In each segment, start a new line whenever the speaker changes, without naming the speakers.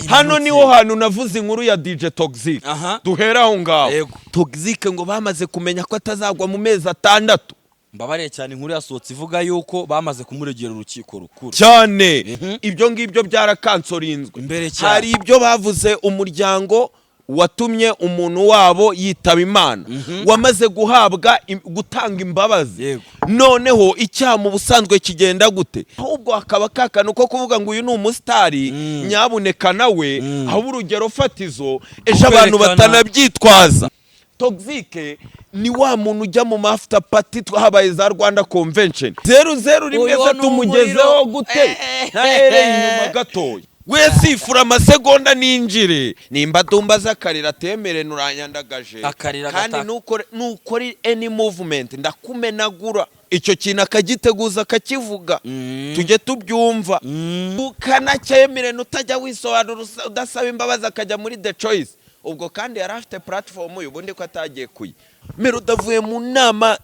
Hano niho hantu navuze inkuru ya DJ Toxic. Duhera aho ngaho. Toxic ngo bamaze kumenya ko atazagwa mu mezi 6.
Mbabariye cyane, inkuru yasohotse ivuga yuko bamaze kumuregera urukiko rukuru.
Cyane, ibyo ngibyo byarakansorinzwe.
Imbere cyane.
Hari ibyo bavuze, umuryango watumye umuntu wabo yitaba Imana wamaze guhabwa gutanga imbabazi. Noneho icyaha mu busanzwe kigenda gute? Ahubwo hakaba kakanu ko kuvuga ngo uyu ni umusitari, nyabuneka nawe aho urugero fatizo ejo abantu batanabyitwaza. Toxic ni wa muntu ujya mu after party, twahabaye za Rwanda Convention 001.
Uyu
Se
ni
tumugezeho
umuriro.
gute? Ntahereye inyuma gatoya, we sifura amasegonda ninjire nimba dumbaza akarira atemere nuranyandagaje.
Akarira
kandi
agataka.
nukora any movement ndakumenagura. Icyo kintu akagiteguza, akakivuga, tujye tubyumva, ukanacyemere utajya wisobanura, udasaba imbabazi, akajya muri The Choice. Ubwo kandi yari afite platform uyu ubundi ko atagiye kuyi Melody avuye mu nama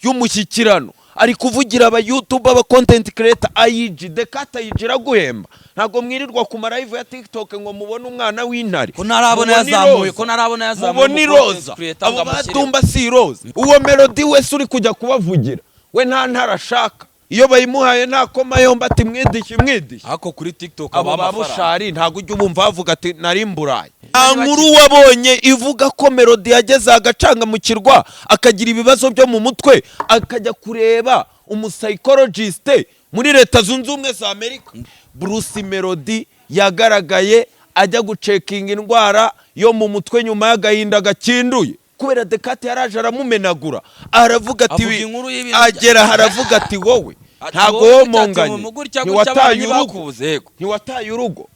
y'umushyikirano, ari kuvugira aba YouTube, aba content creator, ayiji The Cat, ayiji iraguhemba. Ntabwo mwirirwa ku ma live ya TikTok ngo mubone umwana w'intare.
Ko ntarabona
Mubone
yazamuye,
iroza.
ko ntarabona yazamuye
Mubone
umu content
iroza.
creator
Abo
ngo amushyireho.
batumba si iroza. Uwo Melody wese uri kujya kubavugira, we nta ntara ashaka, iyo bayimuhaye nta koma yombi, ati mwidishye, mwidishye.
Ariko kuri TikTok
Abo
aba
ba
amafaranga.
Bushari ntabwo ujya ubumva bavuga ati nari mburaye. Nta nkuru wabonye ivuga ko Melody yageze agacanga mu kirwa, akagira ibibazo byo mu mutwe, akajya kureba umupsychologiste muri Leta Zunze Ubumwe za Amerika? Bruce Melody yagaragaye ajya gucekinga indwara yo mu mutwe nyuma y'agahinda gakinduye, kubera The Cat yaraje aramumenagura, aravuga ati
Avuga inkuru y'ibintu
agera haravuga ati wowe
Ati
ntabwo
wowe
womonganye,
gutya gutya gutya, abana
ntiwataye urugo,
ntibakubuze. Yego.
ntiwataye urugo,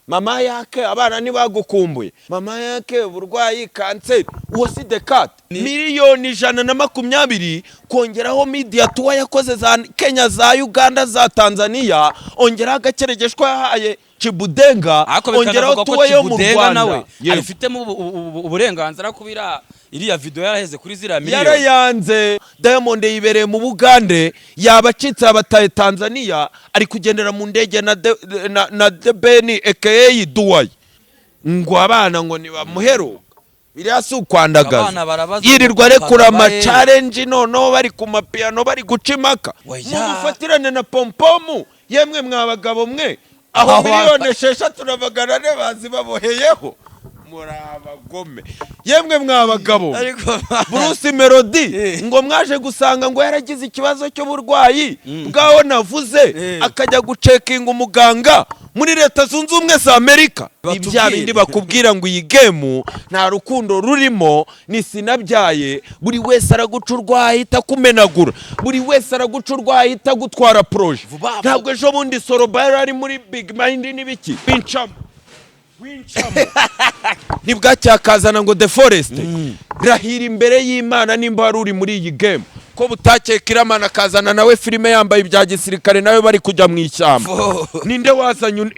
mama yake, abana ntibagukumbuye, mama yake uburwayi kanseri. Uwo si The Cat? 120,000,000, kongeraho media tour yakoze za Kenya, za Uganda, za Tanzania, ongeraho agakeregeshwa yahaye Chibudenga,
Ariko
ongeraho
bikanavugwa ko
tour yo mu
Chibudenga
Rwanda.
nawe
Yego.
abifitemo uburenganzira kubira iriya video yaraheze kuri ziriya miliyoni.
Yarayanze. Diamond yibereye mu Bugande, yabacitse, yabataye Tanzania, ari kugendera mu ndege na The Ben aka Duwayi, ngo abana ngo ntibamuheruka. Biriya si ukwandagaza?
Abana barabaza
Yirirwa
ngo
arekura
papa bahe.
Amachallenge, noneho bari ku mapiyano bari guca impaka.
Oya.
Mumufatirane na pompomu, yemwe mwa bagabo mwe, aho
Aho
6,400,000 bazi baboheyeho, muri abagome, yemwe mwa bagabo.
Ariko
Bruce Melody ngo mwaje gusanga ngo yaragize ikibazo cy'uburwayi bwaho navuze, akajya gucekinga umuganga muri Leta Zunze Ubumwe za Amerika. Ni bya
Batubwire.
bindi bakubwira ngo iyi game nta rukundo rurimo, ni sinabyaye. Buri wese araguca urwahita akumenagura, buri wese araguca urwahita agutwara projet.
Vuba vuba.
Ntabwo ejo bundi Soroba yari ari muri Big Mind n'ibiki, wincamo wincamo, ntibwacyakazana ngo The Forest. Rahira imbere y'Imana, nimba wari uri muri iyi game, ko butakeka Iramana akazana nawe filime yambaye ibya gisirikare, nawe bari kujya mu ishyamba. Ninde wazanye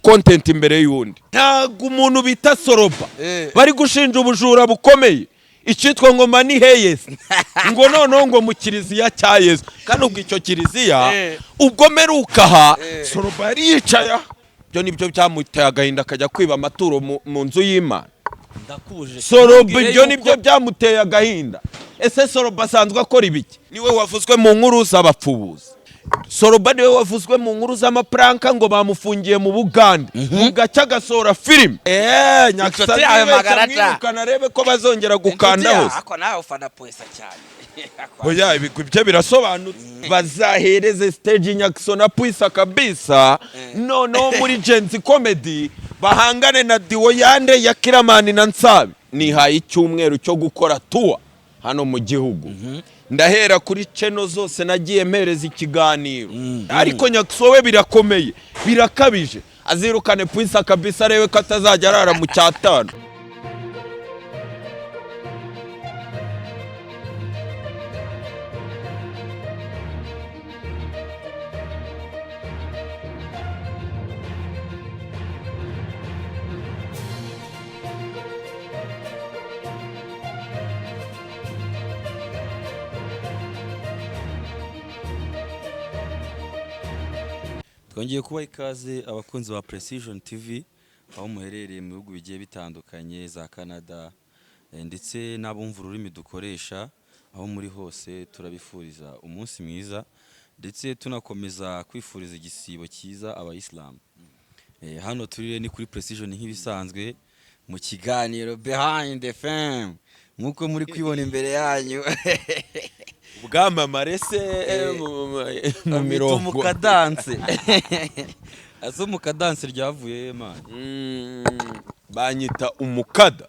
content imbere y'undi? Ntabwo umuntu bita Soroba bari gushinja ubujura bukomeye, icyitwa ngo money heist, ngo noneho ngo mu kiliziya cya Yesu, kandi ubwo icyo kiliziya ubwo meruka aha, Soroba yari yicaye aha. Ibyo nibyo byamuteye agahinda, akajya kwiba amaturo mu nzu y'Imana.
Ndakubujije.
Soroba
Ntubwire
ibyo
yuko
nibyo byamuteye agahinda. Ese Soroba asanzwe akora ibiki? Niwe wavuzwe mu nkuru z'abapfubuzi. Soroba niwe wavuzwe mu nkuru z'amaprank, ngo bamufungiye mu Bugande, bugacya agasohora filime.
Inshuti yawe magara ta.
Mwirukana arebe ko bazongera gukanda
Inshuti
hose.
Ariko nawe ufana Pwesa cyane.
Oya, ibigwi bye birasobanutse. Bazahereze stage Nyaxo na Pwisa kabisa, noneho muri Gen-Z Comedy bahangane na duo yande ya Kiramani na Nsabi. Nihaye icyumweru cyo gukora tour hano mu gihugu, ndahera kuri channel zose nagiye mpereza ikiganiro. Ariko Nyaxo we birakomeye, birakabije, azirukane Pwisa kabisa, arebe ko atazajya arara mu cyatanu.
Twongeye kubaha ikaze, abakunzi ba Precision TV. Aho muherereye mu bihugu bigiye bitandukanye, za Canada, ndetse n'abumva ururimi dukoresha, aho muri hose turabifuriza umunsi mwiza, ndetse tunakomeza kwifuriza igisibo cyiza abayisilamu. Hano turi ni kuri Precision nk'ibisanzwe mu kiganiro Behind the Fame, nk'uko muri kwibona imbere yanyu.
Ubwamamare se mu
Bamwita
mirongo
umukadanse. Ese umukadanse ryavuye he, man?
Banyita umukada.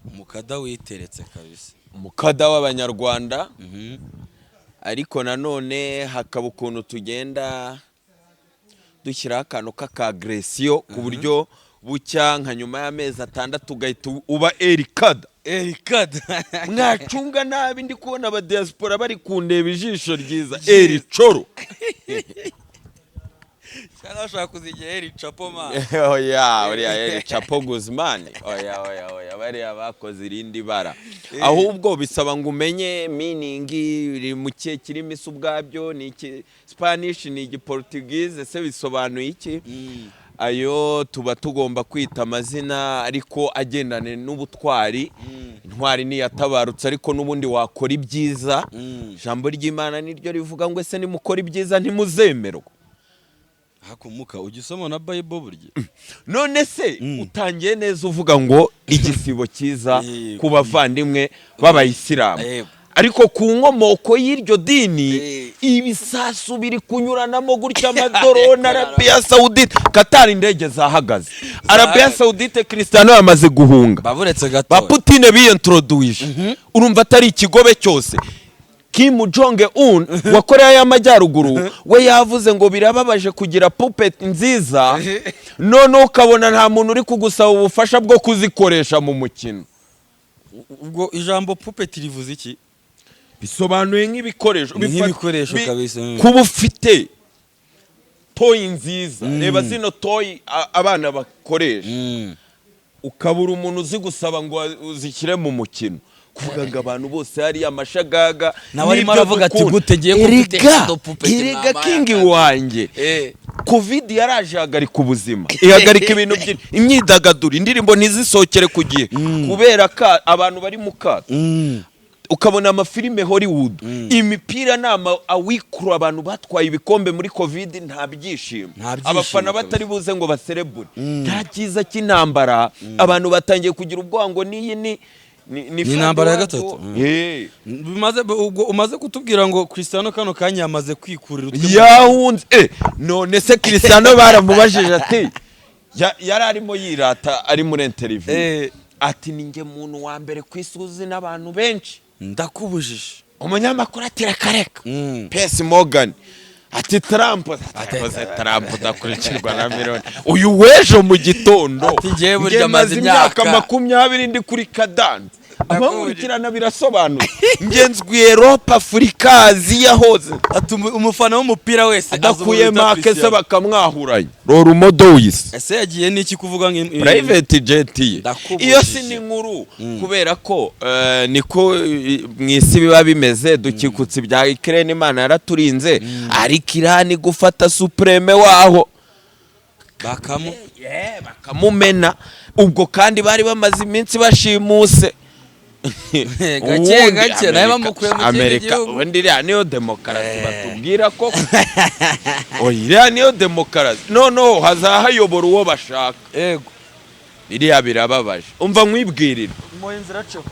Umukada witeretse kabisa.
Umukada w'Abanyarwanda, ariko nanone hakaba ukuntu tugenda dushyiraho akantu k'akagresiyo ku buryo bucya nka nyuma y'amezi 6 ugahita uba erikada.
Erikada.
Mwacunga nabi, ndi kubona abadiaspora bari kundeba ijisho ryiza, eri coro.
Cyangwa bashaka kuzigira Eri Chapo, man.
Oya, uriya Eri Chapo Guzman, oya, oya, oya, bariya bakoze irindi bara. Ahubwo bisaba ngo umenye meaning iri mu kihe kirimi se ubwabyo, ni iki Spanish, ni igiportugize se, bisobanuye iki? Ayo tuba tugomba kwita amazina ariko agendane n'ubutwari. Intwari niyatabarutse, ariko n'ubundi wakora ibyiza. Ijambo ry'Imana niryo rivuga ngo: "Ese nimukora ibyiza ntimuzemerwa?"
Hakumuka ujya usoma na Bible burya?
None se utangiye neza uvuga ngo igisibo cyiza ku bavandimwe b'abayisilamu, ariko ku nkomoko y'iryo dini ibisasu biri kunyuranamo gutya, amadorone, Arabiya Sawudite, Katari, indege zahagaze, Arabiya Sawudite, Cristiano yamaze guhunga.
Baburetse gato.
Ba Putine biyentroduwije, urumva atari ikigobe cyose? Kim Jong Un wa Korea y'Amajyaruguru we yavuze ngo birababaje kugira puppet nziza, none ukabona nta muntu uri kugusaba ubufasha bwo kuzikoresha mu mukino.
Ubwo ijambo puppet rivuze iki?
Bisobanuye nk'ibikoresho.
Ni nk'ibikoresho kabisa.
Kuba ufite toy nziza, reba zino toy abana bakoresha, ukabura umuntu uzi gusaba ngo uzishyire mu mukino, kuvuga ngo abantu bose hariya amashagaga.
Nawe arimo
n'ibyo
aravuga ati,
dukunda.
"Gute ngiye
Erega,
gufite izo puppet
erega
mwambaye
king
aka?"
wanjye, Covid yaraje ihagarika ubuzima, ihagarika ibintu byinshi, imyidagaduro, indirimbo ntizisohokere ku gihe kubera ko abantu bari mu kato. Ukabona amafilime Hollywood, imipira ni ama awikuru, abantu batwaye ibikombe muri Covid nta byishimo.
Nta byishimo
Abafana
kabisa.
batari buze ngo baserebure, nta cyiza cy'intambara. Abantu batangiye kugira ubwoba ngo n'iyi ni
Ni intambara ya
Fadi
gatatu.
wacu.
Bimaze ubwo umaze kutubwira ngo Cristiano kano kanya yamaze kwikurira utwe
Yahunze. None se Cristiano baramubajije ati yari arimo yirata ari muri interview, ati: "Ni njye muntu wa mbere ku isi uzi n'abantu benshi."
Ndakubujije.
Umunyamakuru ati: "Reka reka." Piers Morgan ati: "Trump." Ati: "Trump udakurikirwa na miliyoni uyu w'ejo mu gitondo."
Ati, "Njyewe burya
Njye
maze
maze imyaka
imyaka
20 ndi kuri kadanse, abankurikirana birasobanuye, ngenzwi Eropa, Afurika, Aziya hose."
Ati umufana w'umupira wese azi umuntu
Adakuye
bita
make se
Cristiano.
bakamwahuranya rora umodoyisi.
Ese yagiye n'iki kuvuga ngo
Private jet ye.
Ndakubujije.
Iyo si ni inkuru kubera ko niko mu isi biba bimeze. Dukikutse ibya Ukraine, Imana yaraturinze, ariko Irani gufata supreme waho
bakamu
bakamumena, ubwo kandi bari bamaze iminsi bashimuse.
Gake
Ubundi
gake nawe bamukuye mu kindi
Amerika
gihugu.
Ubundi iriya niyo demokarasi batubwira ko. Oya, iriya niyo demokarasi, noneho hazahayobora uwo bashaka. Iriya birababaje, umva nkwibwirira.
Mu inzira cyo,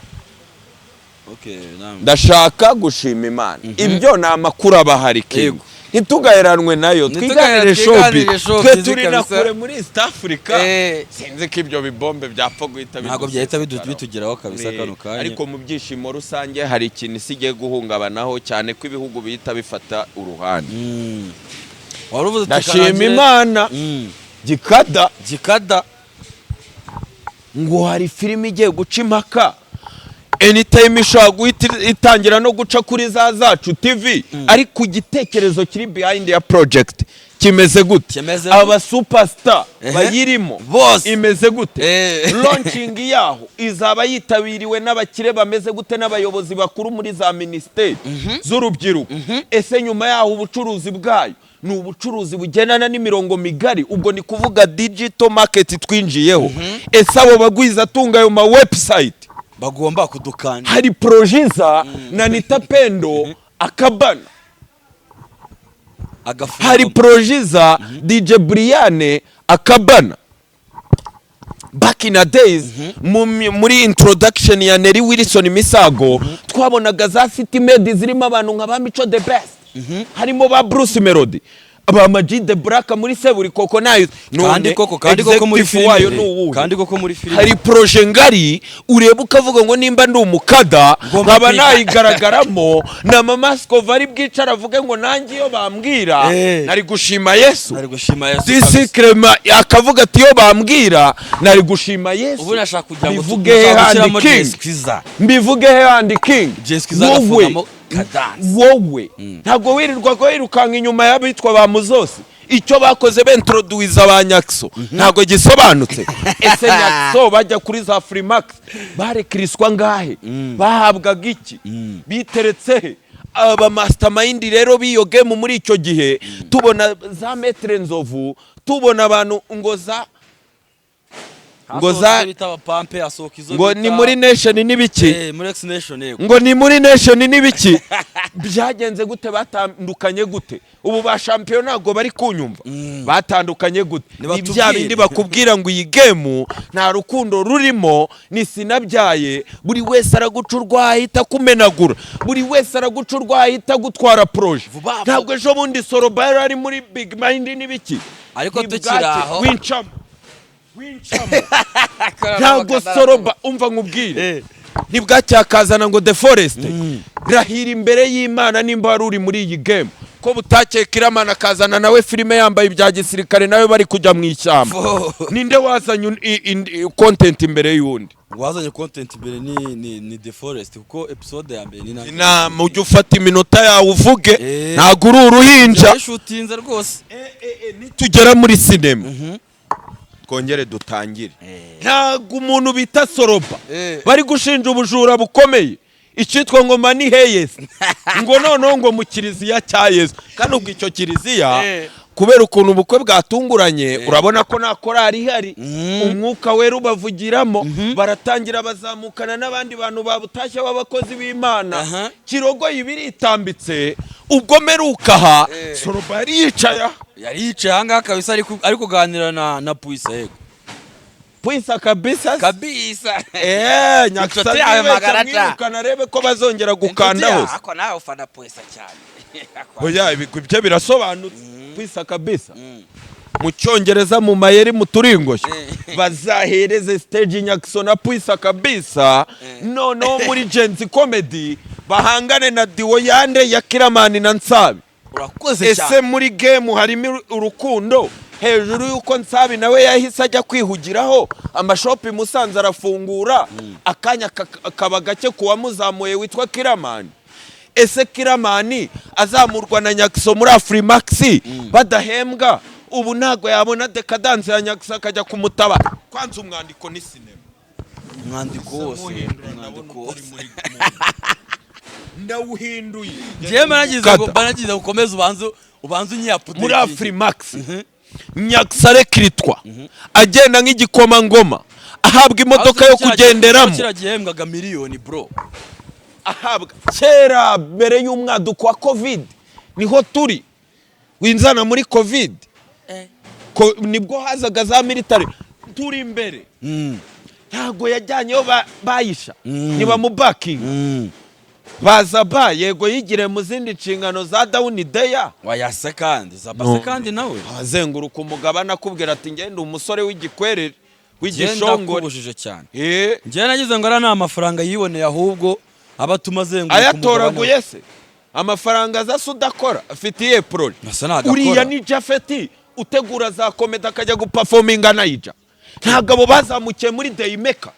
okay, naam.
Ndashaka gushima Imana, ibyo ni amakuru aba ahari, King. Ntitugaheranwe nayo, twiganire
twiganire
showbiz.
Showbiz
Twe turi na
kabisa.
kure muri East Africa. Sinzi ko ibyo bibombe byapfa guhita
Ntabwo byahita
bidusesekaho.
bitugeraho kabisa kano kanya.
Ariko mu byishimo rusange hari ikintu isi igiye guhungabanaho cyane, ko ibihugu bihita bifata uruhande.
Wari uvuze uti
Ndashima Imana. Gikada.
Gikada.
Ngo hari filime igiye guca impaka, anytime ishobora guhita itangira no guca kuri za Zacu TV, ariko igitekerezo kiri behind ya project kimeze gute?
Kimeze gute?
Aba superstar bayirimo
Bose.
imeze gute? Launching yaho izaba yitabiriwe n'abakire bameze gute, n'abayobozi bakuru muri za minisiteri z'urubyiruko? Ese nyuma yaho ubucuruzi bwayo Ni ubucuruzi bugendana n'imirongo migari. Ubwo ni kuvuga digital market twinjiyeho. Ese abo bagwizatunga, ayo ma website
bagomba kudukanda?
Hari projet iza na Nita Pendo akabana.
Agafunga.
Hari projet iza DJ Brian akabana. Back in the days, muri introduction ya Nelly Wilson Misago, twabonaga za City Maid zirimo abantu nka ba Mico the Best, harimo ba Bruce Melody, ba Maji the Black muri Seburikoko nayo.
Kandi koko muri
executive wayo ni
filime
uwuhe?
Kandi koko muri filime.
Hari projet ngari ureba ukavuga ngo nimba ndi umukada
Ngomba
nkaba
kwiga.
nayigaragaramo na mama Scova ari bwicare avuge ngo nanjye iyo bambwira nari gushima Yesu.
Nari gushima Yesu
Disi
kabisa.
Clement akavuga ati iyo bambwira nari gushima Yesu.
Ubu nashaka kugira ngo
Mbivuge he
nashaka
handi
gushyiramo
King?
Jay Squeezer.
Mbivuge he handi, King?
Jay Squeezer
Wowe
agafungamo kadanse.
Wowe ntabwo wirirwaga wirukanka inyuma y'abitwa ba Muzosi. Icyo bakoze bentroduwiza ba Nyakso ntabwo gisobanutse. Ese Nyakso bajya kuri za Afrimax barekiriswa ngahe? Bahabwaga iki? Biteretse he? Aba mastermind rero b'iyo game muri icyo gihe, tubona za Maître Nzovu, tubona abantu ngo za ngo
Hasohoka izo bita abapampe, hasohoka izo
ngo ni muri nation n'ibiki.
Muri X Nation, yego.
Ngo ni muri nation n'ibiki. Byagenze gute? Batandukanye gute? Ubu ba shampiyona ntabwo bari kunyumva. Batandukanye gute? Ni
Nibatubwire.
bya bindi bakubwira ngo iyi game nta rukundo rurimo, ni sinabyaye. Buri wese araguca urwahita akumenagura, buri wese araguca urwahita agutwara projet.
Vuba vuba.
Ntabwo ejo bundi Soroba yari ari muri Big Mind n'ibiki?
Ariko
Ni
tukiri
bwake.
aho.
Wincamo, wincamo. Ntabwo Soroba, umva nkubwire, ntibwacyakazana ngo The Forest. Rahira imbere y'Imana nimba wari uri muri iyi game ko butakeka Iramana akazana nawe filime yambaye ibya gisirikare, nawe bari kujya mu ishyamba. Ninde wazanye content imbere y'undi?
Wazanye content imbere ni The Forest, kuko episode ya mbere ni nanjye.
Inama, ujye ufata iminota yawe uvuge. Ntabwo uri uruhinja.
Yarashutinze rwose.
Nitugera muri sinema twongere dutangire. Ntabwo umuntu bita Soroba bari gushinja ubujura bukomeye, icyitwa ngo money heist, ngo noneho ngo mu kiliziya cya Yesu. Kandi ubwo icyo kiliziya, kubera ukuntu ubukwe bwatunguranye, urabona ko nta korari ihari, umwuka wera ubavugiramo, baratangira bazamukana n'abandi bantu babutashye b'abakozi b'Imana. Kirogoyi biritambitse. Ubwo meruka aha, Soroba yari yicaye aha.
Yari yicaye ahangaha kabisa, ari kuganira na Puisa, yego.
Puisa kabisa.
Kabisa.
Nyakusani
Inshuti yawe magara ta.
mwirukana, arebe ko bazongera gukanda hose.
Ako nawe ufana Puisa cyane.
Oya, ibigwi bye birasobanutse. Puisa kabisa mu Cyongereza, mu mayeri, mu turingoshyo. Bazahereze stage Nyakiso na Puisa kabisa, noneho muri Gen-Z Comedy bahangane na duo yande ya Kiramani na Nsabi.
Urakoze
Ese
cyane.
muri game harimo urukundo hejuru y'uko Nsabi nawe yahise ajya kwihugiraho amashopi Musanze arafungura, akanya kaba gake ku wamuzamuye witwa Kiramani? Ese Kiramani azamurwa na Nyakiso muri Afrimax badahembwa, ubu ntabwo yabona dekadanse ya Nyakiso akajya kumutaba? Kwanza umwandiko ni sinema.
Umwandiko wose, umwandiko wose.
Ndawuhinduye.
Njyewe managize ngo
Kata.
managize ukomeze ubanze unyiyapudetinge.
Muri Afrimax, Nyagisare kiritwa agenda nk'igikomangoma, ahabwa imodoka yo kugenderamo.
Kiriya gihembwaga miliyoni, bro.
Ahabwa kera mbere y'umwaduko wa Covid, niho turi winzana muri Covid. Nibwo hazaga za military turi imbere. Ntabwo yajyanyeyo bayisha nibamubakinga baza ba yego yigire mu zindi nshingano za dawuni deya.
Wayase kandi zabase.
No.
Kandi nawe
Azenguruka umugabane akubwira ati ngende umusore w'igikwerere
genda
w'igishongore.
Kubujije cyane. Njyewe nagize ngo ariya ni amafaranga yiboneye, ahubwo aba atuma azenguruka
Ayatoraguye se? Amafaranga aza se udakora? Afite iyihe projet?
Asa nagakora.
Uriya ni Jafeti utegura za comedy akajya guperforminga Nayija. Ntabwo abo bazamukiye muri Dayimeka.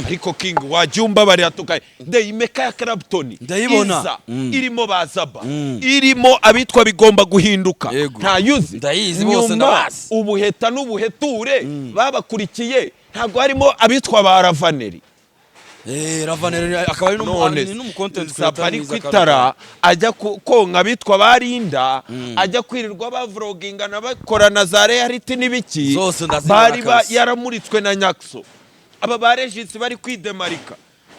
Ariko King, wajya umbabarira tukaye Dayimeka ya Clapton
Ndayibona.
iza irimo bazaba, irimo abitwa bigomba guhinduka.
Yego.
Ntayuzi?
Ndayizi bose,
Nyuma
ndabazi.
ubuheta n'ubuheture babakurikiye, ntabwo harimo abitwa ba Ravaneri.
Ravanel akaba ari
None
n'umu content
Saba
creator
ari
mwiza.
ku itara ajya konka abitwa barinda, ajya kwirirwa bavlogingana, bakorana za reality n'ibiki.
Zose ndazibona.
Bari ba
Kabisa.
yaramuritswe na Nyakso. Aba ba Regis bari kwidemarika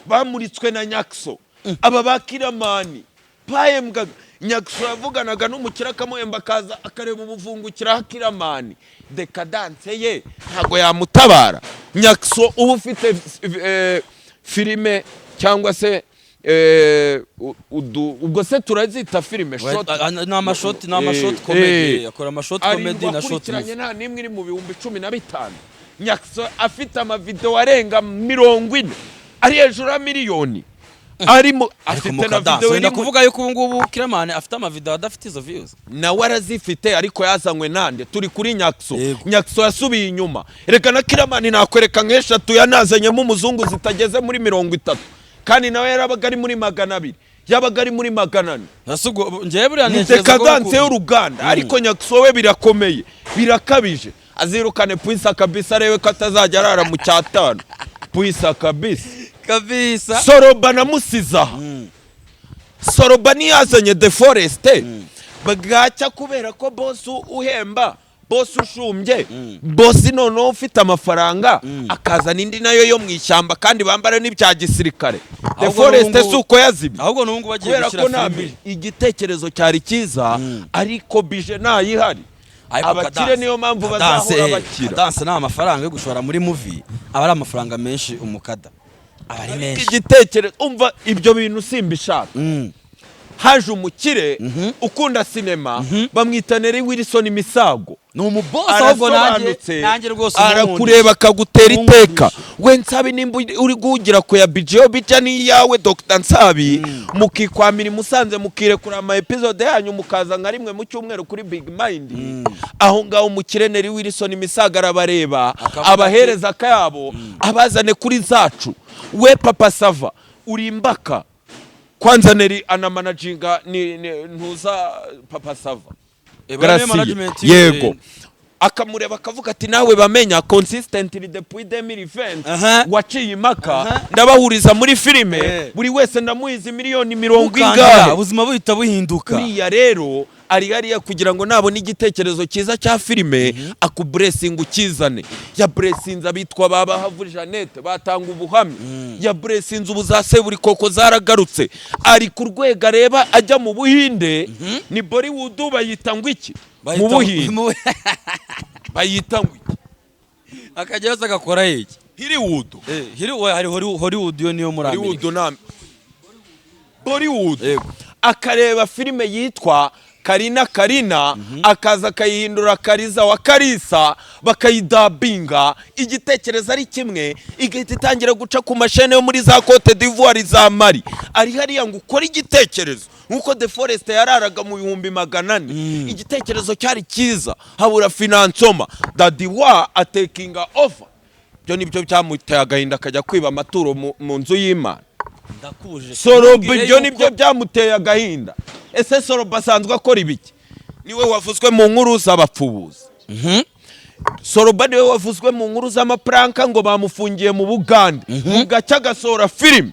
bamuritswe na Nyakso. Aba ba Kiramani bahembwaga Nyakso, yavuganaga n'umukire akamuhemba, akaza akareba ubuvungukira. Kiramani dekadance ye ntabwo yamutabara. Nyakso uba ufite filime cyangwa se ubwo se turazita filime short?
Ni amashort, ni amashort comedy. Akora amashort comedy
Arindwi
na short
akurikiranye,
movie.
Nta n'imwe iri mu 15,000. Nyakso afite amavideo arenga 40, ari hejuru ya miliyoni, arimo
Ariko
afite na
mukada
video
wenda
iri mu-
kuvuga yuko ubu ngubu Kiramani afite amavideo adafite izo views.
Nawe arazifite, ariko yazanywe nande? Turi kuri Nyakso.
Yego.
Nyakso yasubiye inyuma. Reka na Kiramani nakwereka nk'eshatu yanazanyemo umuzungu zitageze muri 30, kandi nawe yarabaga ari muri 200, yabaga ari muri 400.
Ese ubwo njyewe buriya
Ni
ntekereza ko
décadence y'uruganda. Ariko Nyakso we birakomeye, birakabije. Azirukane Puisa kabisa, arebe ko atazajya arara mu cyatanu. Puisa kabisa.
Kabisa.
Soroba namusize aha. Soroba ntiyazanye The Forest bwacya kubera ko boss uhemba, boss ushumbye, boss noneho ufite amafaranga, akazana indi nayo yo mu ishyamba kandi bambara n'ibya gisirikare. The
Ahubwo
Forest
n'ubu
si uko yazimye?
Ahubwo n'ubu ngubu bagiye
Kubera
gushyira
ko nta
filime.
Igitekerezo cyari cyiza, ariko budget ntayihari.
Ariko
Abakire
Kadanse,
niyo mpamvu
Kadanse,
bazahora bakira.
Kadanse ni amafaranga yo gushora muri movie, aba ari amafaranga menshi. Umukada aba ari menshi.
Igitekerezo, umva, ibyo bintu simbishaka. Haje umukire ukunda sinema, bamwita Neri Wilson Misago.
Ni umuboss ahubwo nanjye.
Arasobanutse.
Nanjye rwose
Arakureba akagutera
umunkundisha.
iteka. We Nsabi, nimba uri guhugira ku ya bijiyo bija n'iyawe Dr Nsabi, mukikwamira i Musanze, mukirekura ama episode yanyu, mukaza nka rimwe mu cyumweru kuri Big Mind aho ngaho, umukire Neri Wilson Misago arabareba,
Akavuga
abahereza akayabo, abazane kuri zacu. We Papa Sava uri imbaka kwanza. Neri anamanaginga ni ntuza Papa Sava
Gracie
Gracie, yego, akamureba akavuga ati: "Nawe bamenya consistently depuis 2020 waciye impaka, ndabahuriza muri filime, buri wese ndamuhiza miliyoni mirongo
Mukandira,
ingahe."
ubuzima buhita buhinduka.
Uriya rero ari hariya kugira ngo nabona igitekerezo cyiza cya filime akublessinga ukizane. Ya blessinze abitwa ba Bahavu Jeannette batanga ubuhamya, ya blessinze ubu za Seburikoko zaragarutse. Ari ku rwego areba ajya mu Buhinde, ni Bollywood bayita ngo iki mu Buhinde? Bayita ngo iki?
Akajya yose agakora iki?
Hollywood.
Hari Hollywood, yo niyo muri Amerika.
Hollywood na Bollywood.
Yego.
Akareba filime yitwa Karina Karina, akaza akayihindura Kariza wa Karisa, bakayidubbinga, igitekerezo ari kimwe, igahita itangira guca ku mashene yo muri za Cote d'Ivoire, za Mali. Ari hariya ngo ukore igitekerezo nk'uko The Forest yararaga mu 400,000. Igitekerezo cyari cyiza, habura financement, Dadi wa atakinga over. Ibyo nibyo byamuteye agahinda, akajya kwiba amaturo mu nzu y'Imana.
Ndakubujije.
Soroba
Ntubwire
ibyo
yuko-
nibyo byamuteye agahinda. Ese Soroba asanzwe akora ibiki? Niwe wavuzwe mu nkuru z'abapfubuzi. Soroba niwe wavuzwe mu nkuru z'amaprank ngo bamufungiye mu Bugande, bugacya agasohora filime.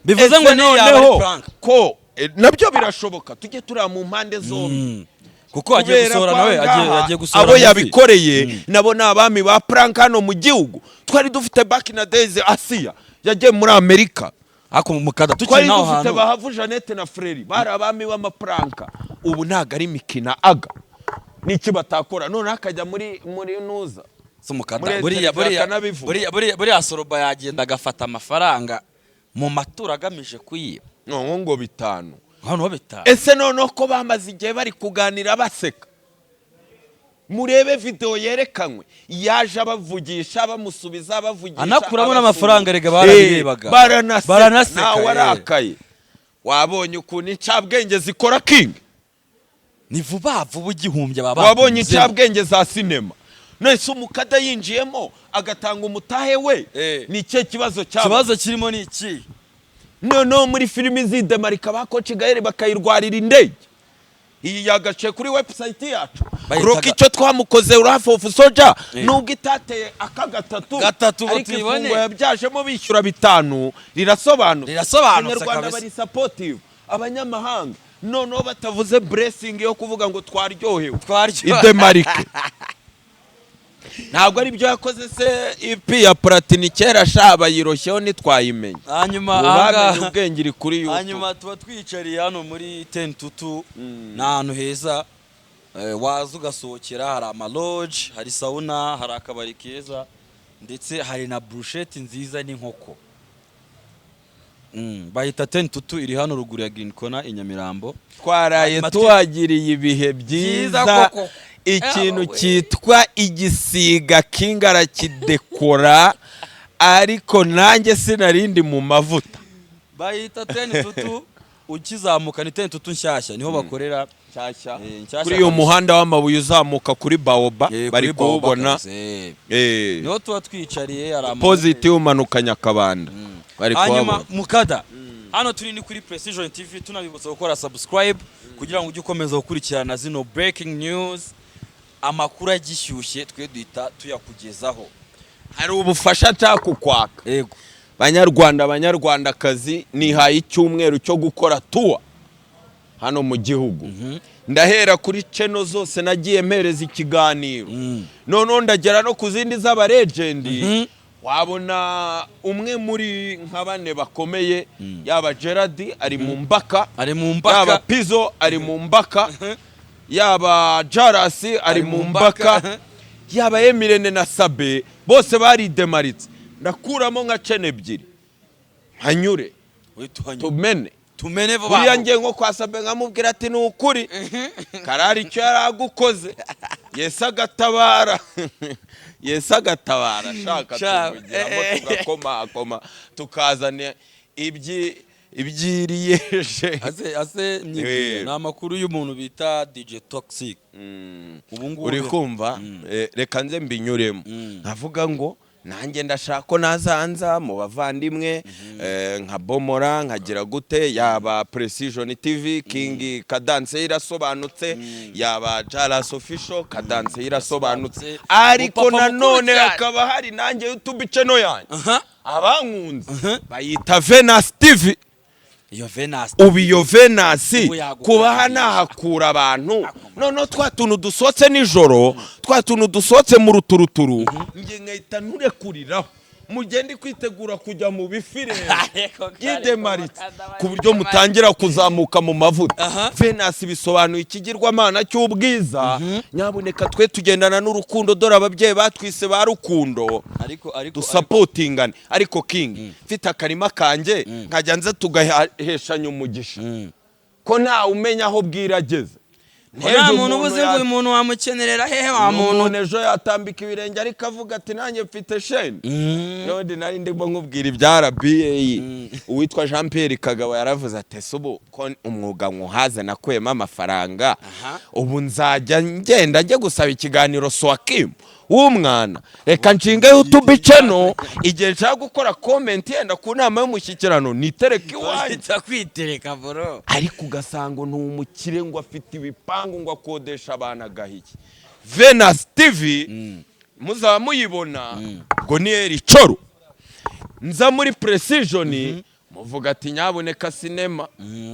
Bivuze
Ese
ngo niyo yaba ari
noneho
prank.
ko nabyo birashoboka, tujye tureba mu mpande zombi.
Kuko agiye
Kubera
gusohora
ko
nawe agiye
ahangaha
agiye gusohora
abo
movie.
yabikoreye nabo ni abami ba prank hano mu gihugu. Twari dufite back in the days Asiya yagiye muri Amerika.
Ariko mukada tukiri
Twari
naho
dufite
hantu.
Bahavu Jeannette na Freri, bari abami b'amaprank. Ubu ntabwo ari imikino aga n'iki batakora, noneho akajya muri nuza
Si umukada
muri
buriya
interview
buriya
akanabivuga.
Buriya Soroba yagenda agafata amafaranga mu maturo agamije kuyiba.
Noneho ngo bitanu.
Hano bitanu.
Ese noneho ko bamaze igihe bari kuganira baseka, murebe video yerekanywe, yaje abavugisha, bamusubiza, bavugisha,
Anakuramo
abasubiza.
n'amafaranga, erega barabirebaga.
Baranaseka.
Baranaseka,
Nawe arakaye. Wabonye ukuntu incabwenge zikora, king?
Ni vuba vuba igihumbya baba
Wabonye
bakunyuzemo.
incabwenge za sinema. None se umukada yinjiyemo agatanga umutahe we, ni ikihe kibazo cyaba?
Ikibazo kirimo ni iki?
Noneho muri filimi zidemarika ba Coach Gael bakayirwarira indege. Iyi yagaciye kuri website yacu.
Bayitaga-
Rocky, icyo twamukoze, Wrath of Soldier, nubwo itateye aka gatatu,
Gatatu ngo
ariko
tuyibone.
ifungo yabyajemo bishyura bitanu rirasobanutse.
Rirasobanutse
Abanyarwanda
kabisa.
bari supportive, abanyamahanga noneho batavuze blessing yo kuvuga ngo twaryohewe.
Twaryohewe.
Idemarike ntabwo ari byo yakoze se. EP ya Platini kera sha bayiroshyeho, ntitwayimenya.
Hanyuma
Ubu bamenye
ahangaha
ubwenge, iri kuri YouTube.
Hanyuma tuba twiyicariye hano muri Ten Tutu, ni ahantu heza waza ugasohokera. Hari amalodge, hari sauna, hari akabari keza, ndetse hari na burusheti nziza n'inkoko. Bayita Ten Tutu, iri hano ruguru ya Green Corner i Nyamirambo.
Twaraye
Hanyuma
tuhagiriye ibihe
Byiza
byiza.
koko.
Ikintu
Yawe.
cyitwa igisiga kingara kidekora, ariko nanjye sinarindi mu mavuta.
Bayita Ten Tutu, ukizamuka ni Ten Tutu nshyashya, niho bakorera.
Nshyashya.
Nshyashya
Kuri uyu
kabisa.
muhanda w'amabuye uzamuka kuri Baoba, bari
Kuri Baobab
kuwubona.
kabisa. Niho tuba twicariye, hari ama
Positive umanuka Nyakabanda, bari
Hanyuma
kuhabona.
mukada hano turi ni kuri Precision TV, tunabibutsa gukora subscribe kugira ngo ujye ukomeza gukurikirana zino breaking news, amakuru agishyushye twe duhita tuyakugezaho.
Hari ubufasha nshaka kukwaka.
Yego.
Banyarwanda, banyarwandakazi, nihaye icyumweru cyo gukora tour hano mu gihugu. Ndahera kuri channel zose nagiye mpereza ikiganiro, noneho ndagera no ku zindi z'abalegend. Wabona umwe muri nka bane bakomeye, yaba Gerard ari mu mbaka,
Ari mu mbaka.
yaba Pizo ari mu mbaka, yaba Jarasi ari mu mbaka, yaba Emirene na Sabe, bose baridemaritse. Ndakuramo nka channel ebyiri hanyure.
Uhita uhanyura.
Tumene.
Tumene vuba.
Buriya ngiye nko kwa Sabe nkamubwira ati: "Ni ukuri karari icyo yari agukoze, Yesu agatabara, Yesu agatabara." Shaka tuvugiramo, tugakomakoma, tukazana ibyiriyeje.
Ase myibwire, ni amakuru y'umuntu bita DJ Toxic ubu ngubu.
Uri kumva? Reka nze mbinyuremo. Nkavuga ngo nanjye ndashaka ko nazanza mu bavandimwe, nka bomora nkagira gute, yaba Precision TV King cadence irasobanutse, yaba Jalas Official cadence irasobanutse, ariko
Umupapa mukuru
nanone
cyane.
hakaba hari nanjye YouTube channel yanjye, abankunze bayita Venus TV.
Iyo Venus.
Ubu iyo Venus,
Ubu yaguka.
kubaha nahakura abantu, noneho twa tuntu dusohotse nijoro, twa tuntu dusohotse mu ruturuturu, njye nkahita nturekuriraho mugende kwitegura kujya mu bifi rero byidemaritse, ku buryo mutangira kuzamuka mu mavuta. Venus bisobanuye ikigirwamana cy'ubwiza. Nyabuneka twe tugendana n'urukundo, dore ababyeyi batwise ba Rukundo.
Ariko
Dusupportingane. Ariko King, mfite akarima kanjye nkajya nza tugaheshanya umugisha, ko ntawe umenya aho bwira ageze.
Nta muntu uba uzi ngo uyu muntu wamukenerera hehe wa muntu.
Umuntu ejo yatambika ibirenge ariko avuga ati: "Nanjye mfite chaîne." None nari ndimo nkubwira ibya RBA, uwitwa Jean Pierre Kagabo yaravuze ati: "Ese ubu ko umwuga nywuhaze, nakuyemo amafaranga, ubu nzajya ngenda njye gusaba ikiganiro Swakim w'umwana? Reka nshinge YouTube channel, igihe nshaka gukora comment yenda ku nama y'umushyikirano nitereke iwanjye."
Uhita kwitereka, bro.
Ariko ugasanga ni umukire, ngo afite ibipangu, ngo akodesha abantu agahiki. Venus TV muzaba muyibona ngo ni Eri Coro. Nza muri Precision muvuga ati: "Nyabuneka sinema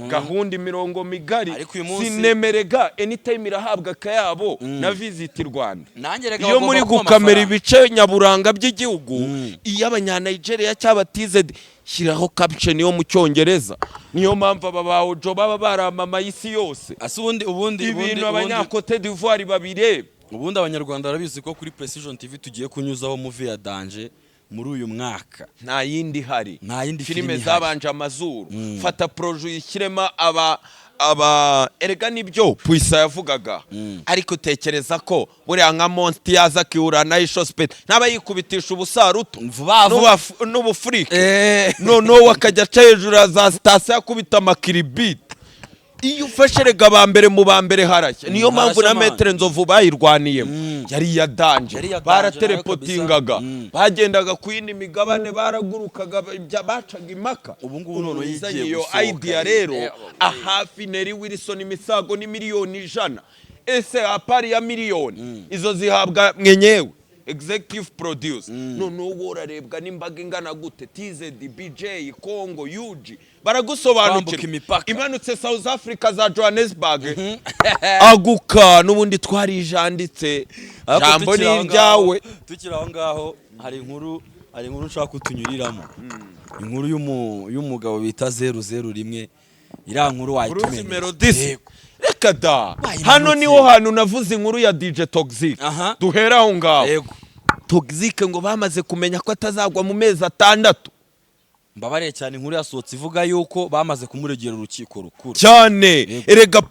gahunda imirongo migari."
Ariko uyu munsi-
Sinema erega anytime irahabwa akayabo na Visit Rwanda.
Nanjye reka
Iyo
bagomba
muri
kumuha
gukamera
amafaranga.
ibice nyaburanga by'igihugu, iyo Abanyanigeria cyangwa tizedi, shyiraho caption yo mu Cyongereza. Niyo mpamvu aba ba Ojo baba baramamaye isi yose.
Ase ubundi
Ibintu
ubundi
Abanyakote d'Ivoire babireba.
Ubundi Abanyarwanda barabizi ko kuri Precision TV tugiye kunyuzaho movie ya danger muri uyu mwaka.
Nta yindi ihari.
Nta yindi
filime
filime ihari.
Zabanje amazuru. Fata projet uyishyiremo aba erega nibyo Puisa yavugaga. Ariko utekereza ko buriya nka Monti yaza akihura na Ishospet ntaba yikubitisha ubusaruto
Vuba vuba.
N'ubufurike, noneho akajya aca hejuru ya za sitasiyo akubita amakiribiti? Iyo ufashe rega ba mbere mu ba mbere harashya. Niyo mpamvu na
Harashya, man.
Maître Nzovu bayirwaniyemo, yari iya danger.
Yari iya danger.
Baraterepotingaga,
Nayo kabisa.
bagendaga ku yindi migabane, baragurukaga, bacaga impaka.
Ubu ngubu noneho
Umuntu
yigiye
uzanye iyo
gusohoka.
idea rero, ahafi Neri Wilson imisago ni miliyoni 100. Ese apari ya miliyoni izo zihabwa mwenyewe executive producer, noneho wowe urarebwa n'imbaga ingana gute? TZD, BJ, Congo, UG, baragusobanukira.
Kwambuka imipaka.
Imanutse South Africa, za Johannesburg, aguka n'ubundi twarijanditse.
Ariko
Jambo
tukiri
ni
aho ngaho-
iryawe.
Tukiri aho ngaho, hari inkuru nshaka kutunyuriramo, inkuru y'umugabo bita 001. Iriya nkuru
Bruce
wahita.
Melodie.
Yego.
Reka da.
Bayimanutse.
Hano niho hantu navuze inkuru ya DJ Toxic. Duhera aho ngaho. Toxic ngo bamaze kumenya ko atazagwa mu mezi 6.
Mbabariye cyane, inkuru yasohotse ivuga yuko bamaze kumuregera urukiko rukuru.
Cyane. Erega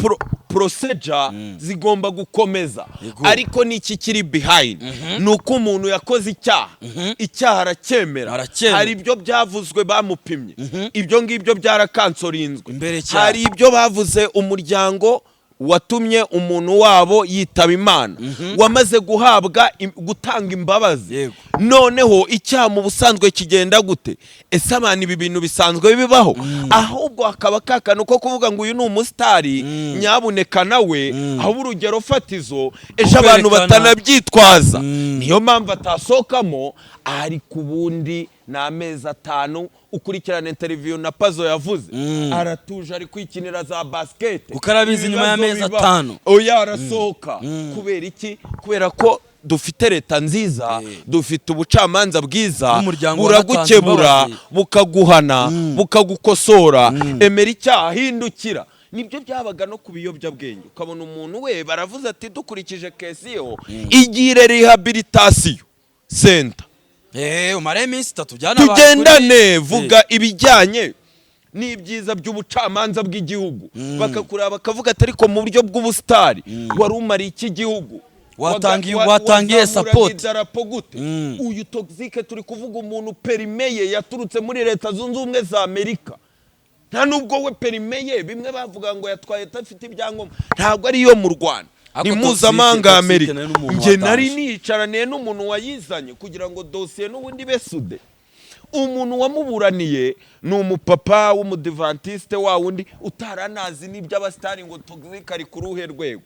procedure zigomba gukomeza. Ariko n'iki kiri behind ni uko umuntu yakoze icyaha, icyaha aracyemera.
Aracyemera.
Hari ibyo byavuzwe bamupimye, ibyo ngibyo byarakansorinzwe.
Imbere cyane.
Hari ibyo bavuze, umuryango watumye umuntu wabo yitaba Imana wamaze guhabwa gutanga imbabazi. Noneho icyaha mu busanzwe kigenda gute? Ese abantu, ibi bintu bisanzwe bibaho? Ahubwo hakaba kakanu ko kuvuga ngo uyu ni umusitari, nyabuneka nawe aho urugero fatizo ejo abantu
Kwerekana.
batanabyitwaza. Niyo mpamvu atasohokamo, ariko ubundi ni amezi 5. Ukurikirana interview na Pazo yavuze, aratuje, ari kwikinira za basket.
Kuko arabizi nyuma
Ibibazo
y'amezi
bibaho.
5.
Oya, arasohoka. Kubera iki? Kubera ko dufite leta nziza, dufite ubucamanza bwiza.
N'umuryango
Buragukebura,
wanatanze imbabazi.
bukaguhana, bukagukosora. Emera icyaha, hindukira. Nibyo byabaga no ku biyobyabwenge, ukabona umuntu we baravuze ati: "Dukurikije case yo, igire rehabilitation center."
Umare iminsi 3 byanabaye.
Tugendane, vuga ibijyanye n'ibyiza by'ubucamanza bw'igihugu, bakakureba bakavuga ati: "Ariko mu buryo bw'ubusitari wari umariye iki gihugu?"
Watangiye
Wazamuraga
support.
idarapo gute? Uyu Toxic turi kuvuga, umuntu permis ye yaturutse muri Leta Zunze Ubumwe za Amerika. Nta nubwo we permis ye, bimwe bavuga ngo yatwaye adafite ibyangombwa, ntabwo ari iyo mu Rwanda, ni
Ariko
mpuzamahanga ya
Toxic
Amerika.
nawe ni umuntu
Njye nari
watanje.
nicaraniye n'umuntu wayizanye kugira ngo dosiye n'ubundi besude. Umuntu wamuburaniye ni umupapa w'umudivantiste, wa wundi utaranazi n'iby'abasitari, ngo Toxic ari ku ruhe rwego.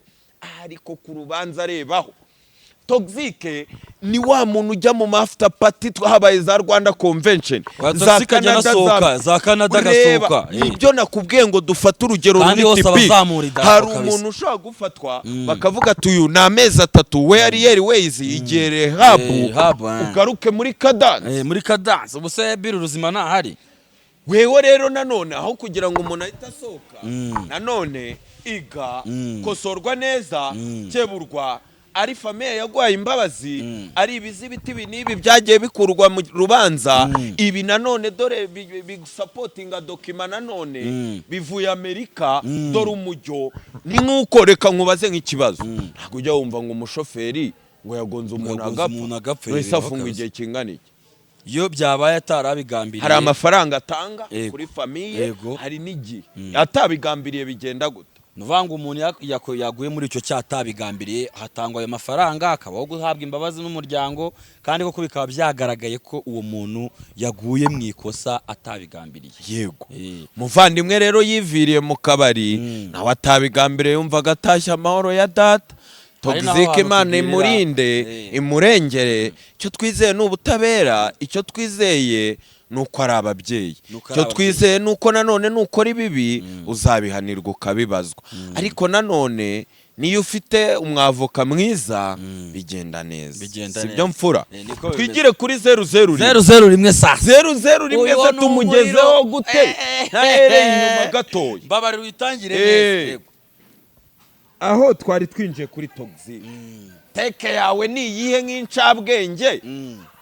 Ariko ku rubanza arebaho, Toxic ni wa muntu ujya mu after party, habaye za Rwanda Convention.
Wa Toxic ajya anasohoka, za Canada
Ureba,
agasohoka.
Nibyo nakubwiye ngo dufate urugero
Kandi
ruri
hose
typique.
abazamura idarapo
Hari
kabisa.
umuntu ushobora gufatwa, bakavuga ati: "Uyu ni amezi 3 we Ariel Wayz, igihe rehab,
Rehab, eh.
ugaruke muri cadence."
Muri cadence. Ubu se Bill Ruzima ntahari?
Wewe rero nanone, aho kugira ngo umuntu ahite asohoka, nanone iga kosorwa neza, keburwa, ari famille yaguhaye imbabazi, ari ibizibiti ibi n'ibi byagiye bikurwa mu rubanza, ibi nanone dore bigusapotinga document nanone bivuye Amerika, dore umujyo. Ni nk'uko, reka nkubaze nk'ikibazo, ntabwo ujya wumva ngo umushoferi ngo yagonze umuntu
Yagonze umuntu
agapfa,
agapfa,
wese
bibaho
afungwa
kabisa.
igihe kingana iki?
Iyo byabaye atarabigambiriye.
Hari amafaranga atanga kuri famille, hari n'igihe atabigambiriye bigenda gute?
Ni ukuvuga ngo umuntu yaguye muri icyo cyaha atabigambiriye, hatangwa ayo mafaranga, akabaho guhabwa imbabazi n'umuryango, kandi koko bikaba byagaragaye ko uwo muntu yaguye mu ikosa atabigambiriye.
Yego. Muvandimwe rero yiviriye mu kabari, nawe atabigambiriye, yumvaga atashye amahoro ya data.
Hari n'aho
Toxic,
hantu
Imana
tubwirira,
imurinde, imurengere. Icyo twizeye ni ubutabera, icyo twizeye ni uko ari ababyeyi,
Ni uko ari
icyo
ababyeyi.
twizeye ni uko nanone nukora ibibi uzabihanirwa, ukabibazwa. Ariko nanone niyo ufite umwavoka mwiza bigenda neza.
Bigenda
Si byo
neza.
mfura?
Niko bimeze.
Twigire kuri 001.
001 saa
001.
Uyu
Se
ni
tumugezeho
umuriro.
gute? Ntahereye inyuma gatoya.
Mbabarira uyitangire neza. Yego.
Aho twari twinjiye kuri Toxic, take yawe ni iyihe nk'incabwenge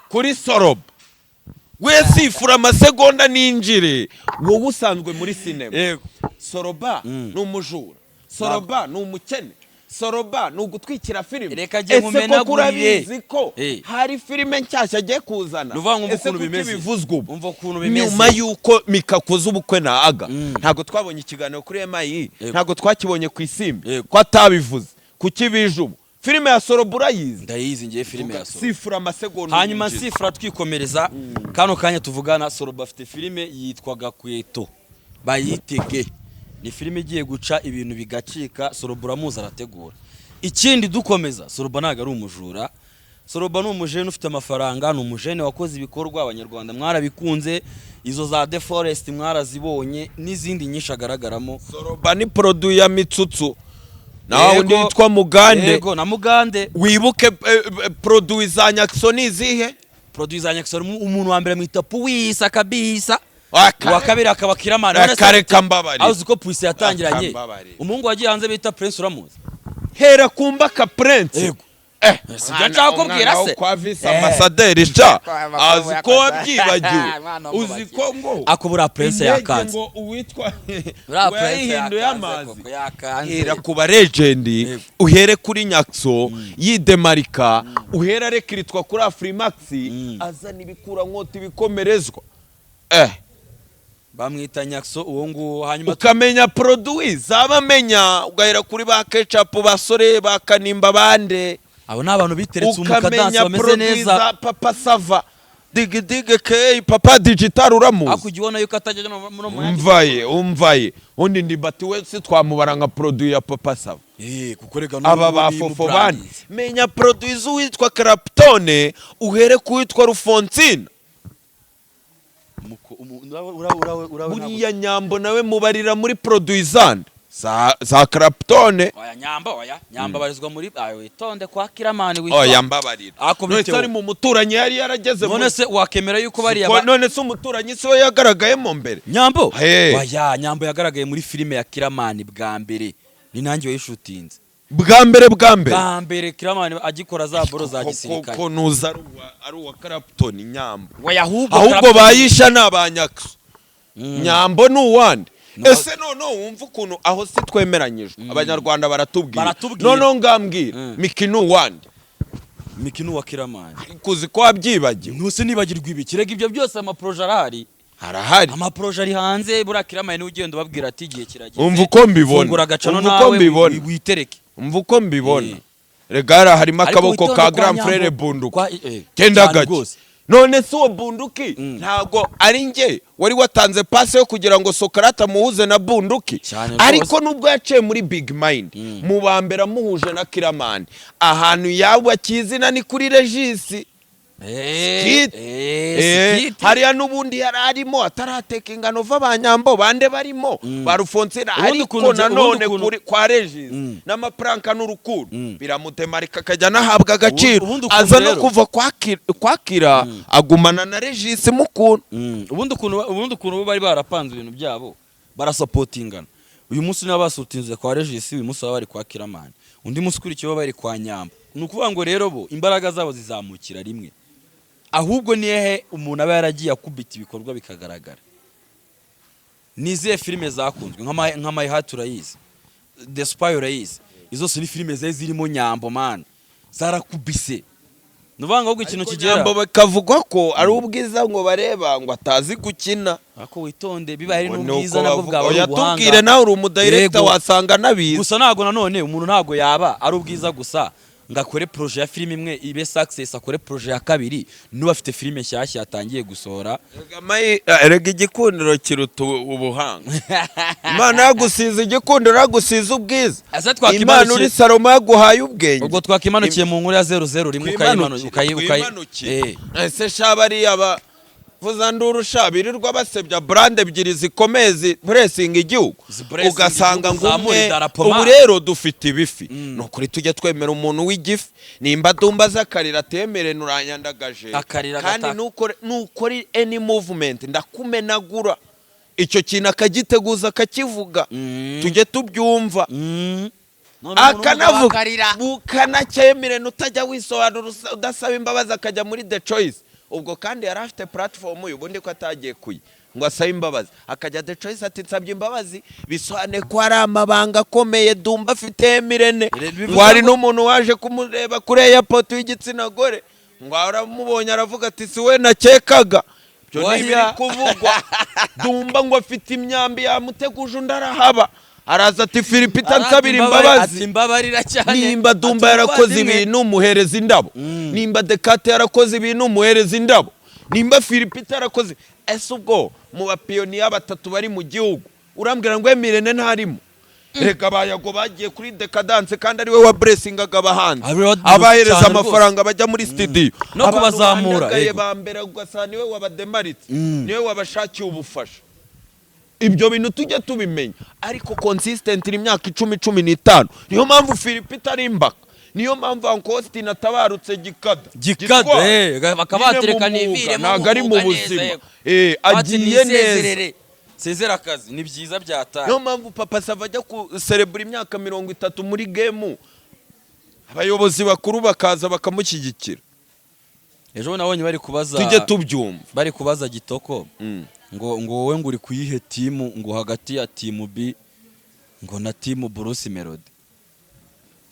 kuri Soroba? We sifura amasegonda ninjire, wowe usanzwe muri sinema.
Yego.
Soroba ni umujura, Soroba ni umukene, Soroba ni ugutwikira filime.
Reka njye
Ese koko
nkumenagurire.
urabizi ko hari filime nshyashya agiye kuzana?
Ni ukuvuga ngo umva
Ese
ukuntu
kuki
bimeze.
bivuzwe ubu?
Umva ukuntu bimeze.
Nyuma y'uko Mika akoze ubukwe na Aga, ntabwo twabonye ikiganiro kuri MIE, ntabwo twakibonye ku Isimbi, ko atabivuze. Kuki bije ubu? Filime ya Soroba urayizi?
Ndayizi ngiye filime ya Soroba.
Sifura amasegonda
Hanyuma
yinjiza.
sifura twikomereza. Kano kanya tuvugana, Soroba afite filime yitwa Gakweto, bayitege. Ni filime igiye guca ibintu bigacika. Soroba uramuzi, arategura. Ikindi dukomeza, Soroba ntabwo ari umujura. Soroba ni umujene ufite amafaranga, ni umujene wakoze ibikorwa, Abanyarwanda mwarabikunze. Izo za The Forest mwarazibonye n'izindi nyinshi agaragaramo.
Soroba ni produit ya Mitsutsu nawe undi witwa Mugande.
Yego, na Mugande.
Wibuke produit za Nyakso ni izihe?
Produit za Nyakisoro, umuntu wa mbere mwita Puwisa kabisa.
Aka-
Uwa kabiri akaba Kiramani.
Reka, reka, mbabarira.
Aho uzi ko Puwisa yatangiranye
Reka mbabarira.
umuhungu wagiye hanze bita Prince, uramuzi?
Hera kumba ka Prince.
Yego. Si ibyo
Mwana-
nshaka kukubwira
umwana wo
se?
kwa vice ambasaderi sha, azi ko wabyibagiwe.
Mwana
Uzi
w'umubaki.
ko ngo
Ako buriya Prince
indege
yakanze.
ngo uwitwa
Buriya
ngo
Prince
yayihinduye
yakanze
amazi.
koko, yakanze.
Hera ku ba legend, uhere kuri Nyakso yidemarika, uhere arekiritwa kuri Afrimax, azana ibikurankota, ibikomerezwa.
Bamwita Nyakso uwo nguwo. Hanyuma
Ukamenya produit zaba amenya, ugahera kuri ba Kecapu, basore ba Kanimba, bande.
Abo ni abantu biteretse umukadansi,
Ukamenya
bameze
produit
neza.
za Papa Sava, Digidige Keyi, Papa Digital uramuzi?
Ariko ujya ubona yuko atajya no mu yandi.
Umvaye, umvaye, undi Ndibati we si twamubara nka produit ya Papa Sava?
Kuko rega
Aba
n'ubu
ba
ni
Fofo
mu
bane.
branding.
Menya produit z'uwitwa Clapton, uhere ku witwa Rufonsina.
Urawe
Buriya Nyambo nawe mubarira muri produit zande za Clapton?
Oya Nyamba, oya Nyamba abarizwa muri ayo, witonde kwa Kiramani, witonde.
Oya, mbabarira.
Ako
None se
bitewe.
ari mu muturanyi yari yarageze
None se wakemera yuko bariya
None se umuturanyi si we yagaragayemo mbere?
Nyambo?
Hey.
Oya, Nyambo yagaragaye muri filime ya Kiramani bwa mbere, ni nanjye wayishutinze.
Bwa mbere, bwa mbere?
Bwa mbere, Kiramani agikora za boro za gisirikare.
Ko nuza ari uwa Clapton Nyambo?
Oya, ahubwo
Ahubwo bayisha ni abanyakso. Nyambo ni uwande? Ese noneho wumva ukuntu aho si twemeranyijwe? Abanyarwanda baratubwira.
Baratubwira.
Noneho ngambwira, Miki ni uwande?
Miki ni uwa Kiramani.
Kuzi ko wabyibagiwe.
Ntuse nibagirwa ibi kirega, ibyo byose amaprojet arahari.
Harahari.
Amaprojet ari hanze. Buriya Kiramani niwe ugenda ubabwira ati igihe kirageze.
Umva uko mbibona.
Fungura agacano
Umva uko
nawe
mbibona.
witereke.
Umva uko mbibona. Rega hariya harimo
Ariko
akaboko
witonde
ka
kwa
grand
Nyambo.
frère Bunduki. Genda
Cyane
gake.
rwose.
None se uwo Bunduki ntabwo ari njye wari watanze passe yo kugira ngo Sokarate amuhuze na Bunduki?
Cyane rwose.
Ariko nubwo yaciye muri Big Mind, mu ba mbere amuhuje na Kiramani, ahantu yaba kizina ni kuri Regisi. Skit.
Skit.
Hariya n'ubundi yari arimo atarateka ingano v'abanyambo bande barimo ba Rufonsina.
Ubundi
Ariko
ubundi
nanone
ukuntu
kuri kwa Regis n'amapranka n'urukundo biramutemarika, akajya anahabwa agaciro.
Ubundi ukuntu
Aza no
rero-
kuva kwa Kira, agumana na Regis mukunda.
Ubundi ukuntu bo bari barapanze ibintu byabo, barasapotingana. Uyu munsi niba basutinze kwa Regis, uyu munsi baba bari kwa Kiramani, undi munsi ukurikiyeho bari kwa Nyamba. Ni ukuvuga ngo rero bo imbaraga zabo zizamukira rimwe. Ahubwo ni hehe umuntu aba yaragiye akubita ibikorwa bikagaragara? Ni izihe filime zakunzwe? Nka My Heart urayizi, The Spy urayizi, izo zose ni filime zari zirimo Nyambo man, zarakubise. Ni ukuvuga ngo ahubwo ikintu kigera
Nyambo bakavugwa ko ari ubwiza ngo bareba, ngo atazi gukina.
Ariko witonde, bibaye ari
Ngo ni
n'ubwiza
uko
nabwo
bavuga.
bwaba ari
Oya,
ubuhanga.
tubwire nawe, uri umudirector,
Yego.
wasanga anabizi.
Gusa ntabwo nanone umuntu ntabwo yaba ari ubwiza gusa ngo akore projet ya filime imwe ibe success, akore projet ya kabiri, n'uba afite filime nshyashya yatangiye gusohora.
Erega igikundiro kiruta ubuhanga. Imana yagusize igikundiro, yagusize ubwiza.
Ese twakimanukiye-
Imana uri Salomo yaguhaye ubwenge.
Ubwo twakimanukiye mu nkuru ya 001, ukayi
Twimanukire. Ese sha, bariya bavuza nduru sha, birirwa basebya brand ebyiri zikomeye zipuresinga igihugu,
Zipuresinga
ugasanga
igihugu,
ngo
zamura
umwe
idarapo,
ubu
man.
rero dufite ibifi. Ni ukuri tujye twemera umuntu w'igifi. Nimba Dumba aza akarira, atemere nuranyandagaje.
Akarira
Kandi
agataka.
nukore any movement ndakumenagura. Icyo kintu akagiteguza, akakivuga, tujye tubyumva.
None umuntu w'umugabo
Akanavuga
akarira.
bukanacyemere, utajya wisobanura, udasaba imbabazi, akajya muri The Choice. Ubwo kandi yari afite platform, uyu ubundi ko atagiye kuyi ngo asabe imbabazi, akajya The Choice ati: "Nsabye imbabazi," bisobanuye ko hari amabanga akomeye Dumba afite Mirene.
Bivuze
Ngo hari n'umuntu waje kumureba kuri airport w'igitsina gore, ngo aramubonye aravuga ati: "Si we nakekaga." Ibyo ni
Oya.
ibiri kuvugwa. Dumba ngo afite imyambi yamuteguje, undi arahaba, araza ati: "Phil Peter, nsabira imbabazi."
Ati: "Mbabarira cyane."
Nimba Dumba
Ati,
yarakoze
"Umuvandimwe."
ibintu, muhereza indabo. Nimba Dekate yarakoze ibintu, muhereza indabo. Nimba Phil Peter yarakoze, ese ubwo mu bapiyoniya batatu bari mu gihugu urambwira ngo M Irene ntarimo? Reka, bayago bagiye kuri Decadence kandi ari we wa blessingaga abahanzi,
Ari we
abahereza
cyane
amafaranga bajya muri studio,
No
Abantu
kubazamura,
bandagaye
yego.
ba mbere, ugasanga niwe wabademaritse, niwe wabashakiye ubufasha. Ibyo bintu tujye tubimenya, ariko consistent imyaka 10, 15. Niyo mpamvu Phil Peter ari imbaka, niyo mpamvu Uncle Austin atabarutse gikada.
Gikada,
Gitwara.
Bakaba
Nyine
batereka
mu mwuga,
n'iviremo
ntabwo ari mu
mu mwuga neza,
buzima.
yego. Bati
Agiye neza.
nisezerere. Sezera akazi ni byiza byataye.
Niyo mpamvu Papa Sava ajya kuserebura imyaka 30 muri game, abayobozi bakuru bakaza bakamushyigikira.
Ejo nabonye bari kubaza,
Tujye tubyumva.
bari kubaza Gitoko ngo wowe ngo uri kuyihe team, ngo hagati ya team B ngo na team Bruce Melody.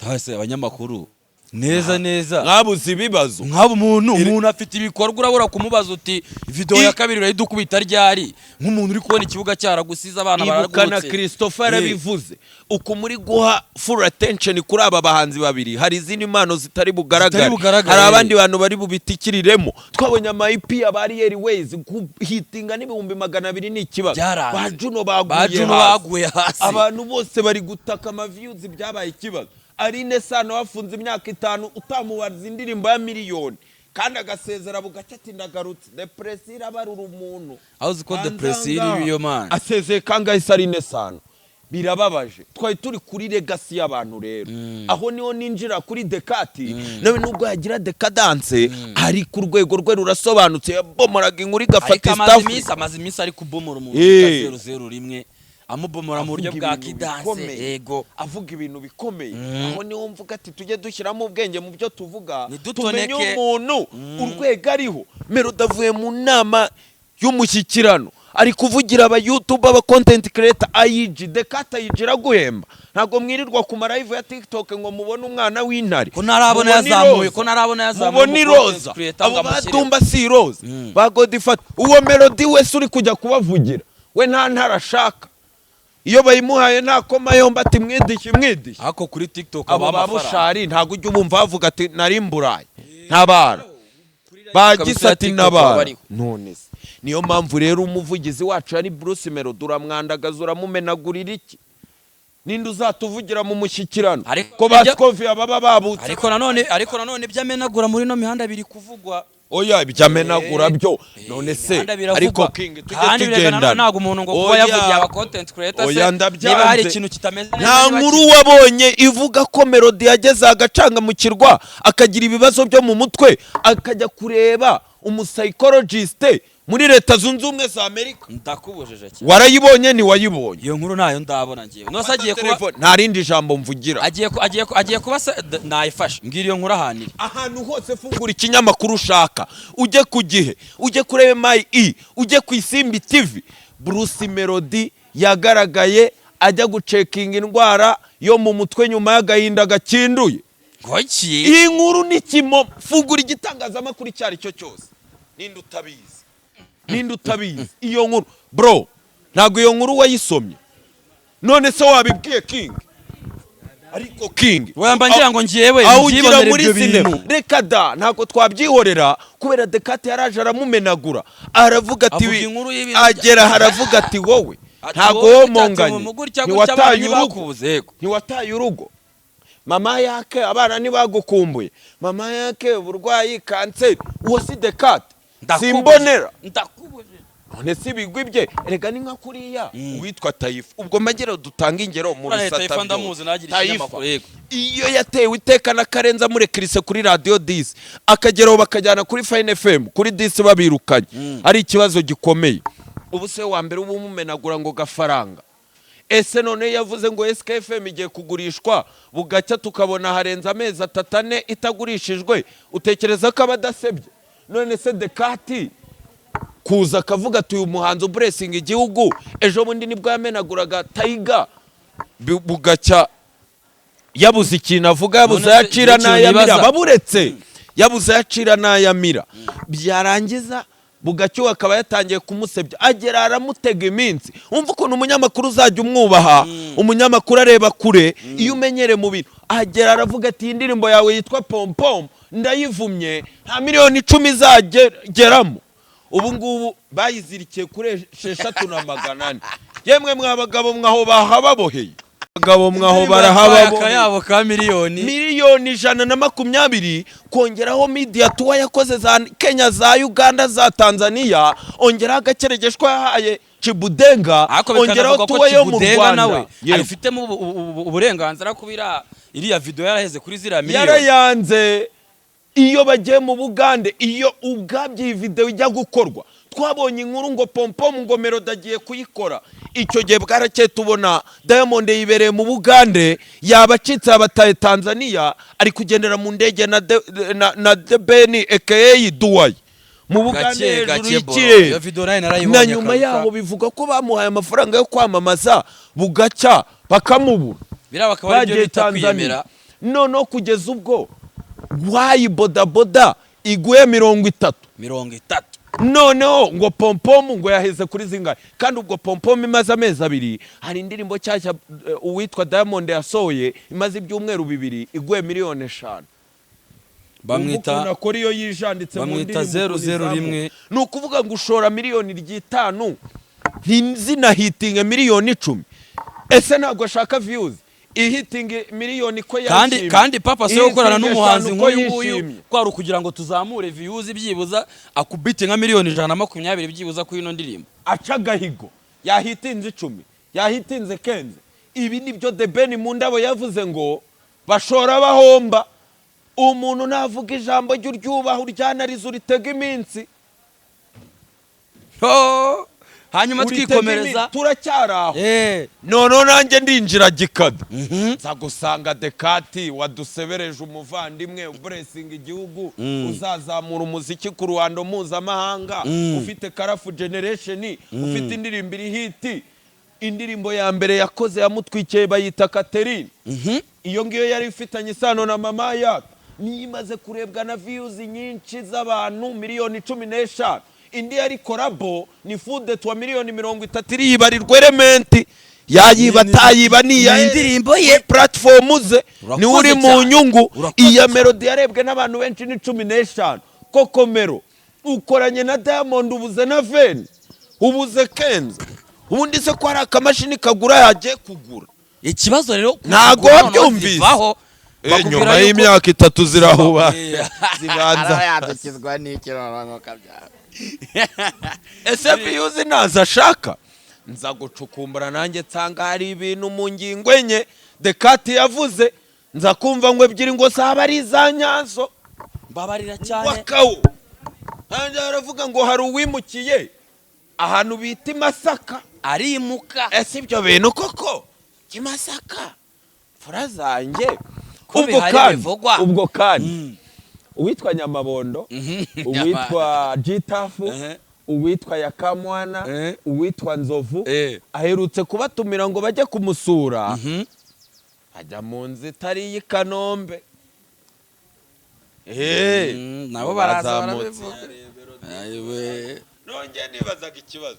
Hasi abanyamakuru neza neza.
Mwabuze ibibazo.
Nk'aba umuntu afite ibikorwa, urabura kumubaza uti: "Video ya kabiri urayidukubita ryari?" Nk'umuntu uri kubona ikibuga cyaragusize, abana
Ibuka na
baragurutse.
Christopher yarabivuze, uku muri guha full attention kuri aba bahanzi babiri, hari izindi mpano zitari bugaragare.
Zitari bugaragare.
Hari abandi bantu bari bubitikiriremo. Twabonye ama EP ya ba Ariel Ways guhitinga n'200,000 ni ikibazo.
Byaranze.
Ba Juno
Ba
baguye
Juno
hasi.
baguye hasi.
Abantu bose bari gutaka ama views, byabaye ikibazo. Aline Sano wafunze imyaka 5 utamubaza indirimbo ya miliyoni, kandi agasezera bugacya ati: "Ndagarutse." Depression irabarura umuntu.
Aho uzi ko
Hanze
depression
aha
iri iyo man.
Asezeye kangahe se Aline Sano? Birababaje. Twari turi kuri legacy y'abantu rero, aho niho ninjira kuri Dekati nawe. Nubwo yagira Decadence, ariko urwego rwe rurasobanutse, yabomoraga inkuru igafata
Ariko amaze
East
iminsi, amaze iminsi ari kubomora umuntu bita 001, amubomora mu buryo
Avuga
bwa
ibintu
kidanse.
bikomeye.
Yego.
Avuga ibintu bikomeye. Aho niho mvuga ati tujye dushyiramo ubwenge mu byo tuvuga,
Ntidutoneke.
tumenye umuntu urwego ariho. Melody avuye mu nama y'umushyikirano, ari kuvugira aba YouTube, aba content creator, ayiji Dekata ayiji iraguhemba. Ntabwo mwirirwa ku ma live ya TikTok ngo mubone umwana w'intare.
Ko ntarabona
Mubone
yazamuye,
iroza.
ko ntarabona yazamuye
Mubone
umu content
iroza.
creator ngo
Abo
amushyireho.
badumba si iroza, ba Godfather. Uwo Melody wese uri kujya kubavugira, we nta ntara ashaka, iyo bayimuhaye nta koma yombi ati: "Mwidishye, mwidishye."
Ariko kuri TikTok
Abo
aba
ba
amafaranga.
Bushari ntabwo ujya ubumva bavuga ati: "Nari mburaye ntabara." Bagise ati:
TikTok baba
"Ntabara."
bariho.
None se niyo mpamvu rero umuvugizi wacu yari Bruce Melody, uramwandagaza, uramumenagurira iki? Ninde uzatuvugira mu mushyikirano
Ariko
ko ba Scovia baba babutse?
Ariko nanone ibyo amenagura muri ino mihanda biri kuvugwa.
Oya, ibyo amenagura byo none se
Imihanda biravugwa.
Ariko King, tujye
Kandi birega nanone
tugendana.
ntabwo umuntu ngo kuba
Oya.
yavugiye aba content creator se,
Oya, ndabyanze.
niba hari ikintu kitameze neza,
Nta
niba
nkuru wabonye ivuga ko Melody yageze agacanga mu kirwa, akagira ibibazo byo mu mutwe, akajya kureba umupsychologiste muri Leta Zunze Ubumwe za Amerika?
Ndakubujije cyane.
Warayibonye? Ntiwayibonye?
Iyo nkuru ntayo ndabona ngewe. Nose agiye kuba
Telefone, nta rindi jambo mvugira.
Agiye kuba se nayifashe, mbwira iyo nkuru ahantu iri.
Ahantu hose, fungura ikinyamakuru ushaka, ujye ku Gihe, ujye kuri MIE, ujye ku Isimbi TV, Bruce Melody yagaragaye ajya gucekinga indwara yo mu mutwe nyuma y'agahinda gakinduye.
Ngo iki?
Iyi nkuru ni kimo. Fungura igitangazamakuru icyo ari cyo cyose. Ninde utabizi? Ninde utabizi iyo nkuru, bro? Ntabwo iyo nkuru wayisomye? None se wabibwiye King? Ariko King,
Wamba ngira ngo ngewe
aho ugira
mbyibonere
muri
ibyo
sinema.
bintu.
Reka da, ntabwo twabyihorera kubera Dekate yaraje aramumenagura, aravuga ati
Avuga inkuru y'ibintu
agera aha aravuga ati: "Wowe
Ati
ntabwo
wowe
womonganye,
gutya gutya,
ntiwataye
abana
urugo,
ntibakubuze." Yego.
ntiwataye urugo, mama yake, abana ntibagukumbuye, mama yake uburwayi kanseri." Uwo si Dekate?
Ndakubujije.
Simbonera.
Ndakubujije.
None si ibigwi bye? Erega ni nka kuriya uwitwa Tayifa. Ubwo mbagera dutanga ingero mu
Uriya
bisata
Taifa
byose.
ndamuzi, nagira
Taifa.
ikinyamakuru, yego.
Iyo yatewe iteka na Karenza murekirise kuri Radiyo 10, akageraho bakajyana kuri Fine FM, kuri 10 babirukanye, ari ikibazo gikomeye. Ubu se wa mbere uba umumenagura ngo gafaranga? Ese none yavuze ngo SKFM igiye kugurishwa, bugacya tukabona harenze amezi 3, 4 itagurishijwe, utekereza ko aba adasebye? None se The Cat kuza akavuga ati uyu muhanzi ublessinga igihugu, ejo bundi nibwo yamenaguraga Tiger, bugacya yabuze ikintu avuga, yabuze
None se
ayacira
ikintu
n'ayamira, baburetse yabuze ayacira n'ayamira, byarangiza bugacya uwo akaba yatangiye kumusebya, agera aramutega iminsi. Wumva ukuntu umunyamakuru uzajya umwubaha, umunyamakuru areba kure iyo umenyere mu bintu. Agera aravuga ati iyi ndirimbo yawe yitwa Pompom ndayivumye, nta miliyoni 10 izageramo. Ubu ngubu bayizirikiye kuri 6400. Yemwe mwa bagabo mwaho bahababoheye, abagabo mwaho barahababoheye.
Akayabo ka miliyoni.
Miliyoni 120, kongeraho media tour yakoze za Kenya, za Uganda, za Tanzania, ongeraho agakeregeshwa yahaye Chibudenga,
Ariko
ongeraho
bikanavugwa ko
tour yo mu
Chibudenga
Rwanda.
nawe
Yego.
abifitemo uburenganzira kuba iriya video yaraheze kuri ziriya miliyoni.
Yarayanze. Iyo bagiye mu Bugande, iyo ubwabyo iyi video ijya gukorwa, twabonye inkuru ngo Pompom, ngo Melody agiye kuyikora. Icyo gihe bwarakeye tubona Diamond yibereye mu Bugande, yabacitse, yabataye Tanzania, ari kugendera mu ndege na The Ben aka Duwayi mu Bugande
Gake
hejuru
gake bro.
y'ikirere.
Iyo video nayo narayibonye
Na nyuma
kabisa.
yaho bivuga ko bamuhaye amafaranga yo kwamamaza, bugacya bakamubura.
Biriya bakaba aribyo
Bagiye
bita
Tanzania.
kwiyemera.
Noneho kugeza ubwo wayi bodaboda iguye 30.
30.
Noneho ngo Pompomu ngo yaheze kuri zingahe? Kandi ubwo Pompomu imaze amezi 2, hari indirimbo nshyashya uwitwa Diamond yasohoye imaze ibyumweru 2 iguye miliyoni 5.
Bamwita
Ukuntu akora iyo yijanditse mu
bamwita
ndirimbo,
zeru
ukuntu
zeru
izamuka.
rimwe.
Ni ukuvuga ngo ushora miliyoni ry'itanu ntizinahitinge miliyoni 10. Ese ntabwo ashaka views? Ihitinge miliyoni ko
Kandi
yashimye,
kandi papa se yo gukorana
ihitinge
n'umuhanzi
5 ko
nk'uyu nguyu
yishimye.
kwari ukugira ngo tuzamure views, byibuza akubite nka miliyoni 120 byibuza kuri ino ndirimbo.
Aca agahigo, yahitinze 10, yahitinze 15. Ibi nibyo The Ben mu ndabo yavuze ngo bashora bahomba. Umuntu navuga ijambo jya uryubaha, uryanariza, uritega iminsi.
Oh, hanyuma
Uritega
twikomereza.
Turacyari aho. Noneho nanjye ndinjira gikada, nza gusanga The Cat wadusebereje umuvandimwe ublessinga igihugu, uzazamura umuziki ku ruhando mpuzamahanga, ufite Colorful Generation, ufite indirimbo iri hit. Indirimbo ya mbere yakoze yamutwikiye bayita Catherine. Iyo ngiyo yari ifitanye isano na mama yaka, niyo imaze kurebwa na views nyinshi z'abantu miliyoni 15. Indi yari collabo ni Fude tuwa miliyoni 30, iriyibarirwa Element yayiba atayiba ni iya
Ni indirimbo ye.
platform ze.
Urakoze
Niwe uri mu
cyane.
nyungu.
Urakoze
Iya
cyane.
Melody yarebwe n'abantu benshi ni 15. Koko Mero ukoranye na Diamond, ubuze na Veni, ubuze Kenzo. Ubundi se ko hari akamashini kagura yagiye kugura?
Ikibazo rero
Ntago
noneho
wabyumvise.
zivaho, bakubwira
Nyuma
yuko-
y'imyaka 3 zirahuba zibanza.
Yadukizwa n'ikiraro kabyara.
Ese views ntazo ashaka? Nza gucukumbura nanjye nsanga hari ibintu mu ngingo enye The Cat yavuze, nza kumva ngo ebyiri ngo zaba ari iza nyazo.
Mbabarira cyane.
Wakawo hanjye baravuga ngo hari uwimukiye ahantu bita i Masaka.
Arimuka.
Ese ibyo bintu koko i Masaka, mfura zanjye?
Ko
Ubwo
bihari
kandi
bivugwa.
ubwo kandi uwitwa Nyamabondo, uwitwa Gitafu, uwitwa Yakamwana, uwitwa Nzovu aherutse kubatumira ngo bajye kumusura, ajya mu nzu itari iy'i Kanombe.
Nabo baraza
Bazamutse.
barabivuga. Ayiwe.
Nongeye nibazaga ikibazo,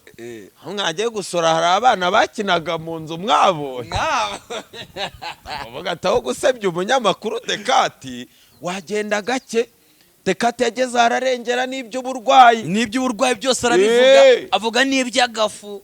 aho mwagiye gusura hari abana bakinaga mu nzu mwabonye? Uvuga ati aho gusebya umunyamakuru The Cat wagenda gake. The Cat yageze ararengera n'iby'uburwayi.
N'iby'uburwayi byose arabivuga. Avuga n'iby'agafu.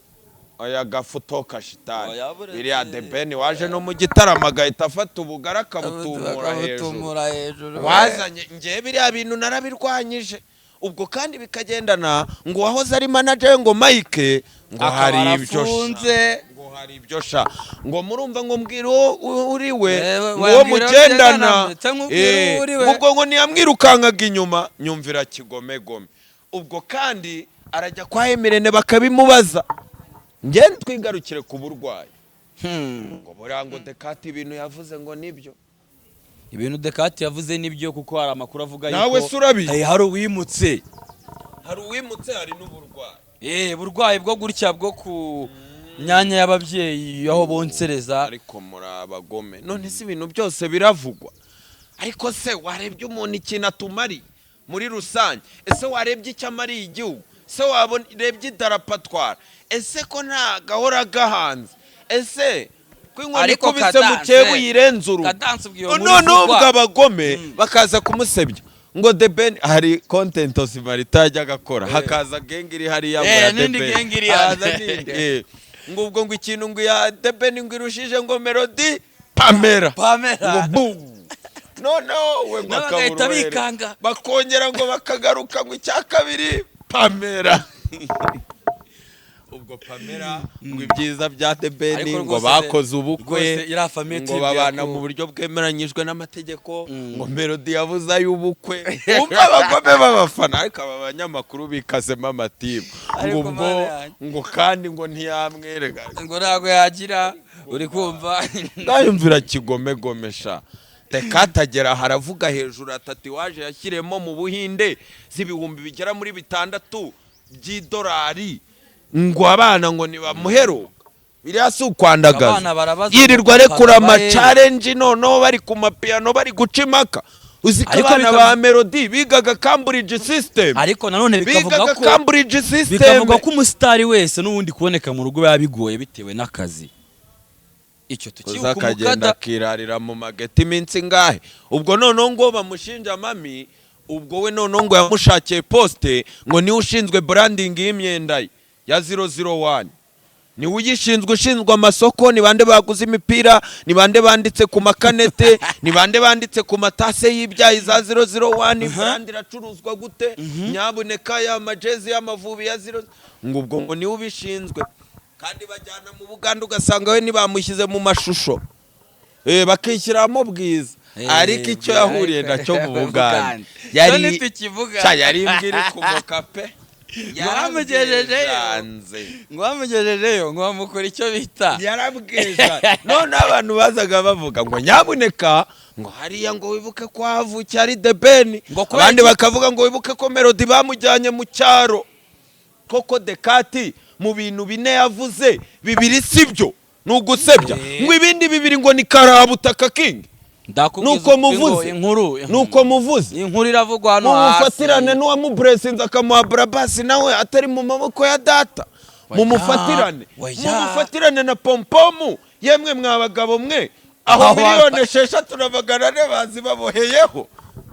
Aya gafu toka shitani.
Oya, buretse.
Biriya The Ben waje no mu gitaramo agahita afata ubugari akabutumura hejuru.
Akabutumura hejuru.
Wazanye ngewe biriya bintu narabirwanyije. Ubwo kandi bikagendana ngo uwahoze ari manager ngo Mike ngo
Akaba
hari ibyo sha,
arafunze.
ngo hari ibyo sha, ngo murumva ngo mbwira uwo uri we, ngo uwo
wambwira uwo
mugendana.
tugendana, ndetse nkubwire uwo uri we.
Ubwo ngo ntiyamwirukankaga inyuma, nyumvira kigomegome. Ubwo kandi arajya kwa Emirene bakabimubaza. Njye twigarukire ku burwayi. Ngo buriya ngo The Cat ibintu yavuze ngo nibyo.
Ibintu Dekati yavuze nibyo, kuko hari amakuru avuga
Nawe
yuko
se urabizi?
Hari uwimutse.
Hari uwimutse, hari n'uburwayi.
Burwayi bwo gutya bwo ku myanya y'ababyeyi aho bonsereza.
Ariko muri abagome. None se ibintu byose biravugwa? Ariko se warebye umuntu ikintu atumariye muri rusange? Ese warebye icyo amariye igihugu? Ese warebye idarapo atwara? Ese ko nta gahora gahanze? Ese ko inkoni
Ariko
ikubise
Kadanse,
mukeba uyirenza urugo?
Kadanse ubwo iyo nkuru
Noneho
ivugwa.
ubwo abagome bakaza kumusebya ngo The Ben, hari content Osimarita yajyaga akora, hakaza gang iri hariya ngo ya The
N'indi
Ben.
gang iri hariya.
Haza n'indi, ngo ubwo ngo ikintu ngo ya The Ben ngo irushije ngo Melody, Pamela.
Pamela.
Ngo boom, noneho we ngo
Nabo bagahita
akabura uruhere.
bikanga.
Bakongera ngo bakagaruka ngo icya kabiri Pamela, ubwo Pamela ngo ibyiza bya The Ben,
Ariko
ngo
rwose
bakoze ubukwe,
rwose iriya famille
ngo
tubwira
babana
ko
mu buryo bwemeranyijwe n'amategeko, ngo Melody yabuze ay'ubukwe. Umva abagome b'abafana! Ariko aba banyamakuru bikazemo amatimu ngo
Ariko
ubwo
Mana yanjye.
ngo kandi ngo ntiyamwereka.
Ngo ntabwo yagira, uri kumva?
Ndayumvira kigomegomesha. Tekatagera haravuga hejuru atatu waje yashyiremo mu Buhinde z'ibihumbi bigera muri 6 by'idolari, ngo abana ngo ntibamuheruka. Biriya si ukwandagaza?
Abana barabaza
Yirirwa
ngo
arekura
papa bahe.
Ama challenge, noneho bari ku mapiyano bari guca impaka. Uzi ko
Ariko
abana ba Melody bigaga Cambridge system?
Ariko nanone bikavuga
Bigaga
ko
Cambridge system.
Bikavuga ko umusitari wese n'ubundi kuboneka mu rugo biba bigoye bitewe n'akazi. Icyo
Uza
tukibuka
akagenda
umukada.
akirarira mu mageti iminsi ingahe. Ubwo noneho ngo bamushinja mami, ubwo we noneho ngo yamushakiye poste, ngo niwe ushinzwe branding y'imyenda ye ya 001, niwe uyishinzwe, ushinzwe amasoko, ni bande baguze imipira, ni bande banditse ku makanete, ni bande banditse ku matase y'ibyayi za 001, brand iracuruzwa gute, nyabuneka ya majezi y'Amavubi ya 0, ngo ubwo ngo niwe ubishinzwe. Kandi bajyana mu Buganda, ugasanga we ntibamushyize mu mashusho, bakishyiramo Bwiza. Ariko icyo yahuriye nacyo mu Buganda
yari
yari
tukivuga.
Cya yari imbwa iri kumoka pe.
Ngo bamugejejeyo.
Yarabwijanze.
Ngo bamugejejeyo, ngo bamukora icyo bita
Yarabwija. None abantu bazaga bavuga ngo nyabuneka, ngo hariya ngo wibuke ko havukiye ari The Ben.
Ngo kubera
Abandi bakavuga ngo wibuke ko Melody bamujyanye mu cyaro. Koko Dekati mu bintu bine yavuze, bibiri sibyo, ni ugusebya. Ngo ibindi bibiri ngo ni karabutaka king.
Ndakubwiza
Nuko
ukuri ngo
muvuze.
Inkuru
Nuko muvuze.
Inkuru iravugwa hano hasi.
Mumufatirane n'uwamuburesinze akamuha burabasi, nawe atari mu maboko ya data.
Oya,
Mumufatirane.
Oya.
Mumufatirane na Pompomu. Yemwe mwa bagabo mwe, aho
Aho
6,400,000 bazi baboheyeho,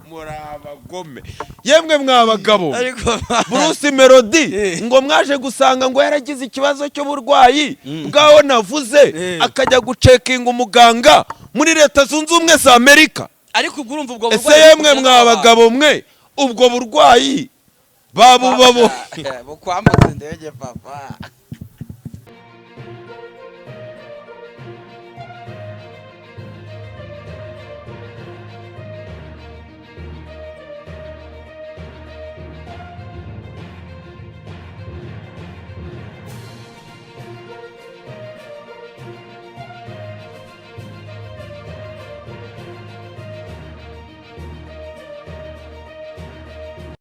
muri abagome. Yemwe mwa bagabo mwe.
Ariko
Bruce Melody ngo mwaje gusanga ngo yaragize ikibazo cy'uburwayi bwaho navuze, akajya gucekinga umuganga muri Leta Zunze Ubumwe za Amerika.
Ariko ubwo urumva ubwo
Ese
burwayi
yemwe
bukugeza
mwa bagabo mwe, ubwo burwayi babubabo
Bukwambutse indege, papa.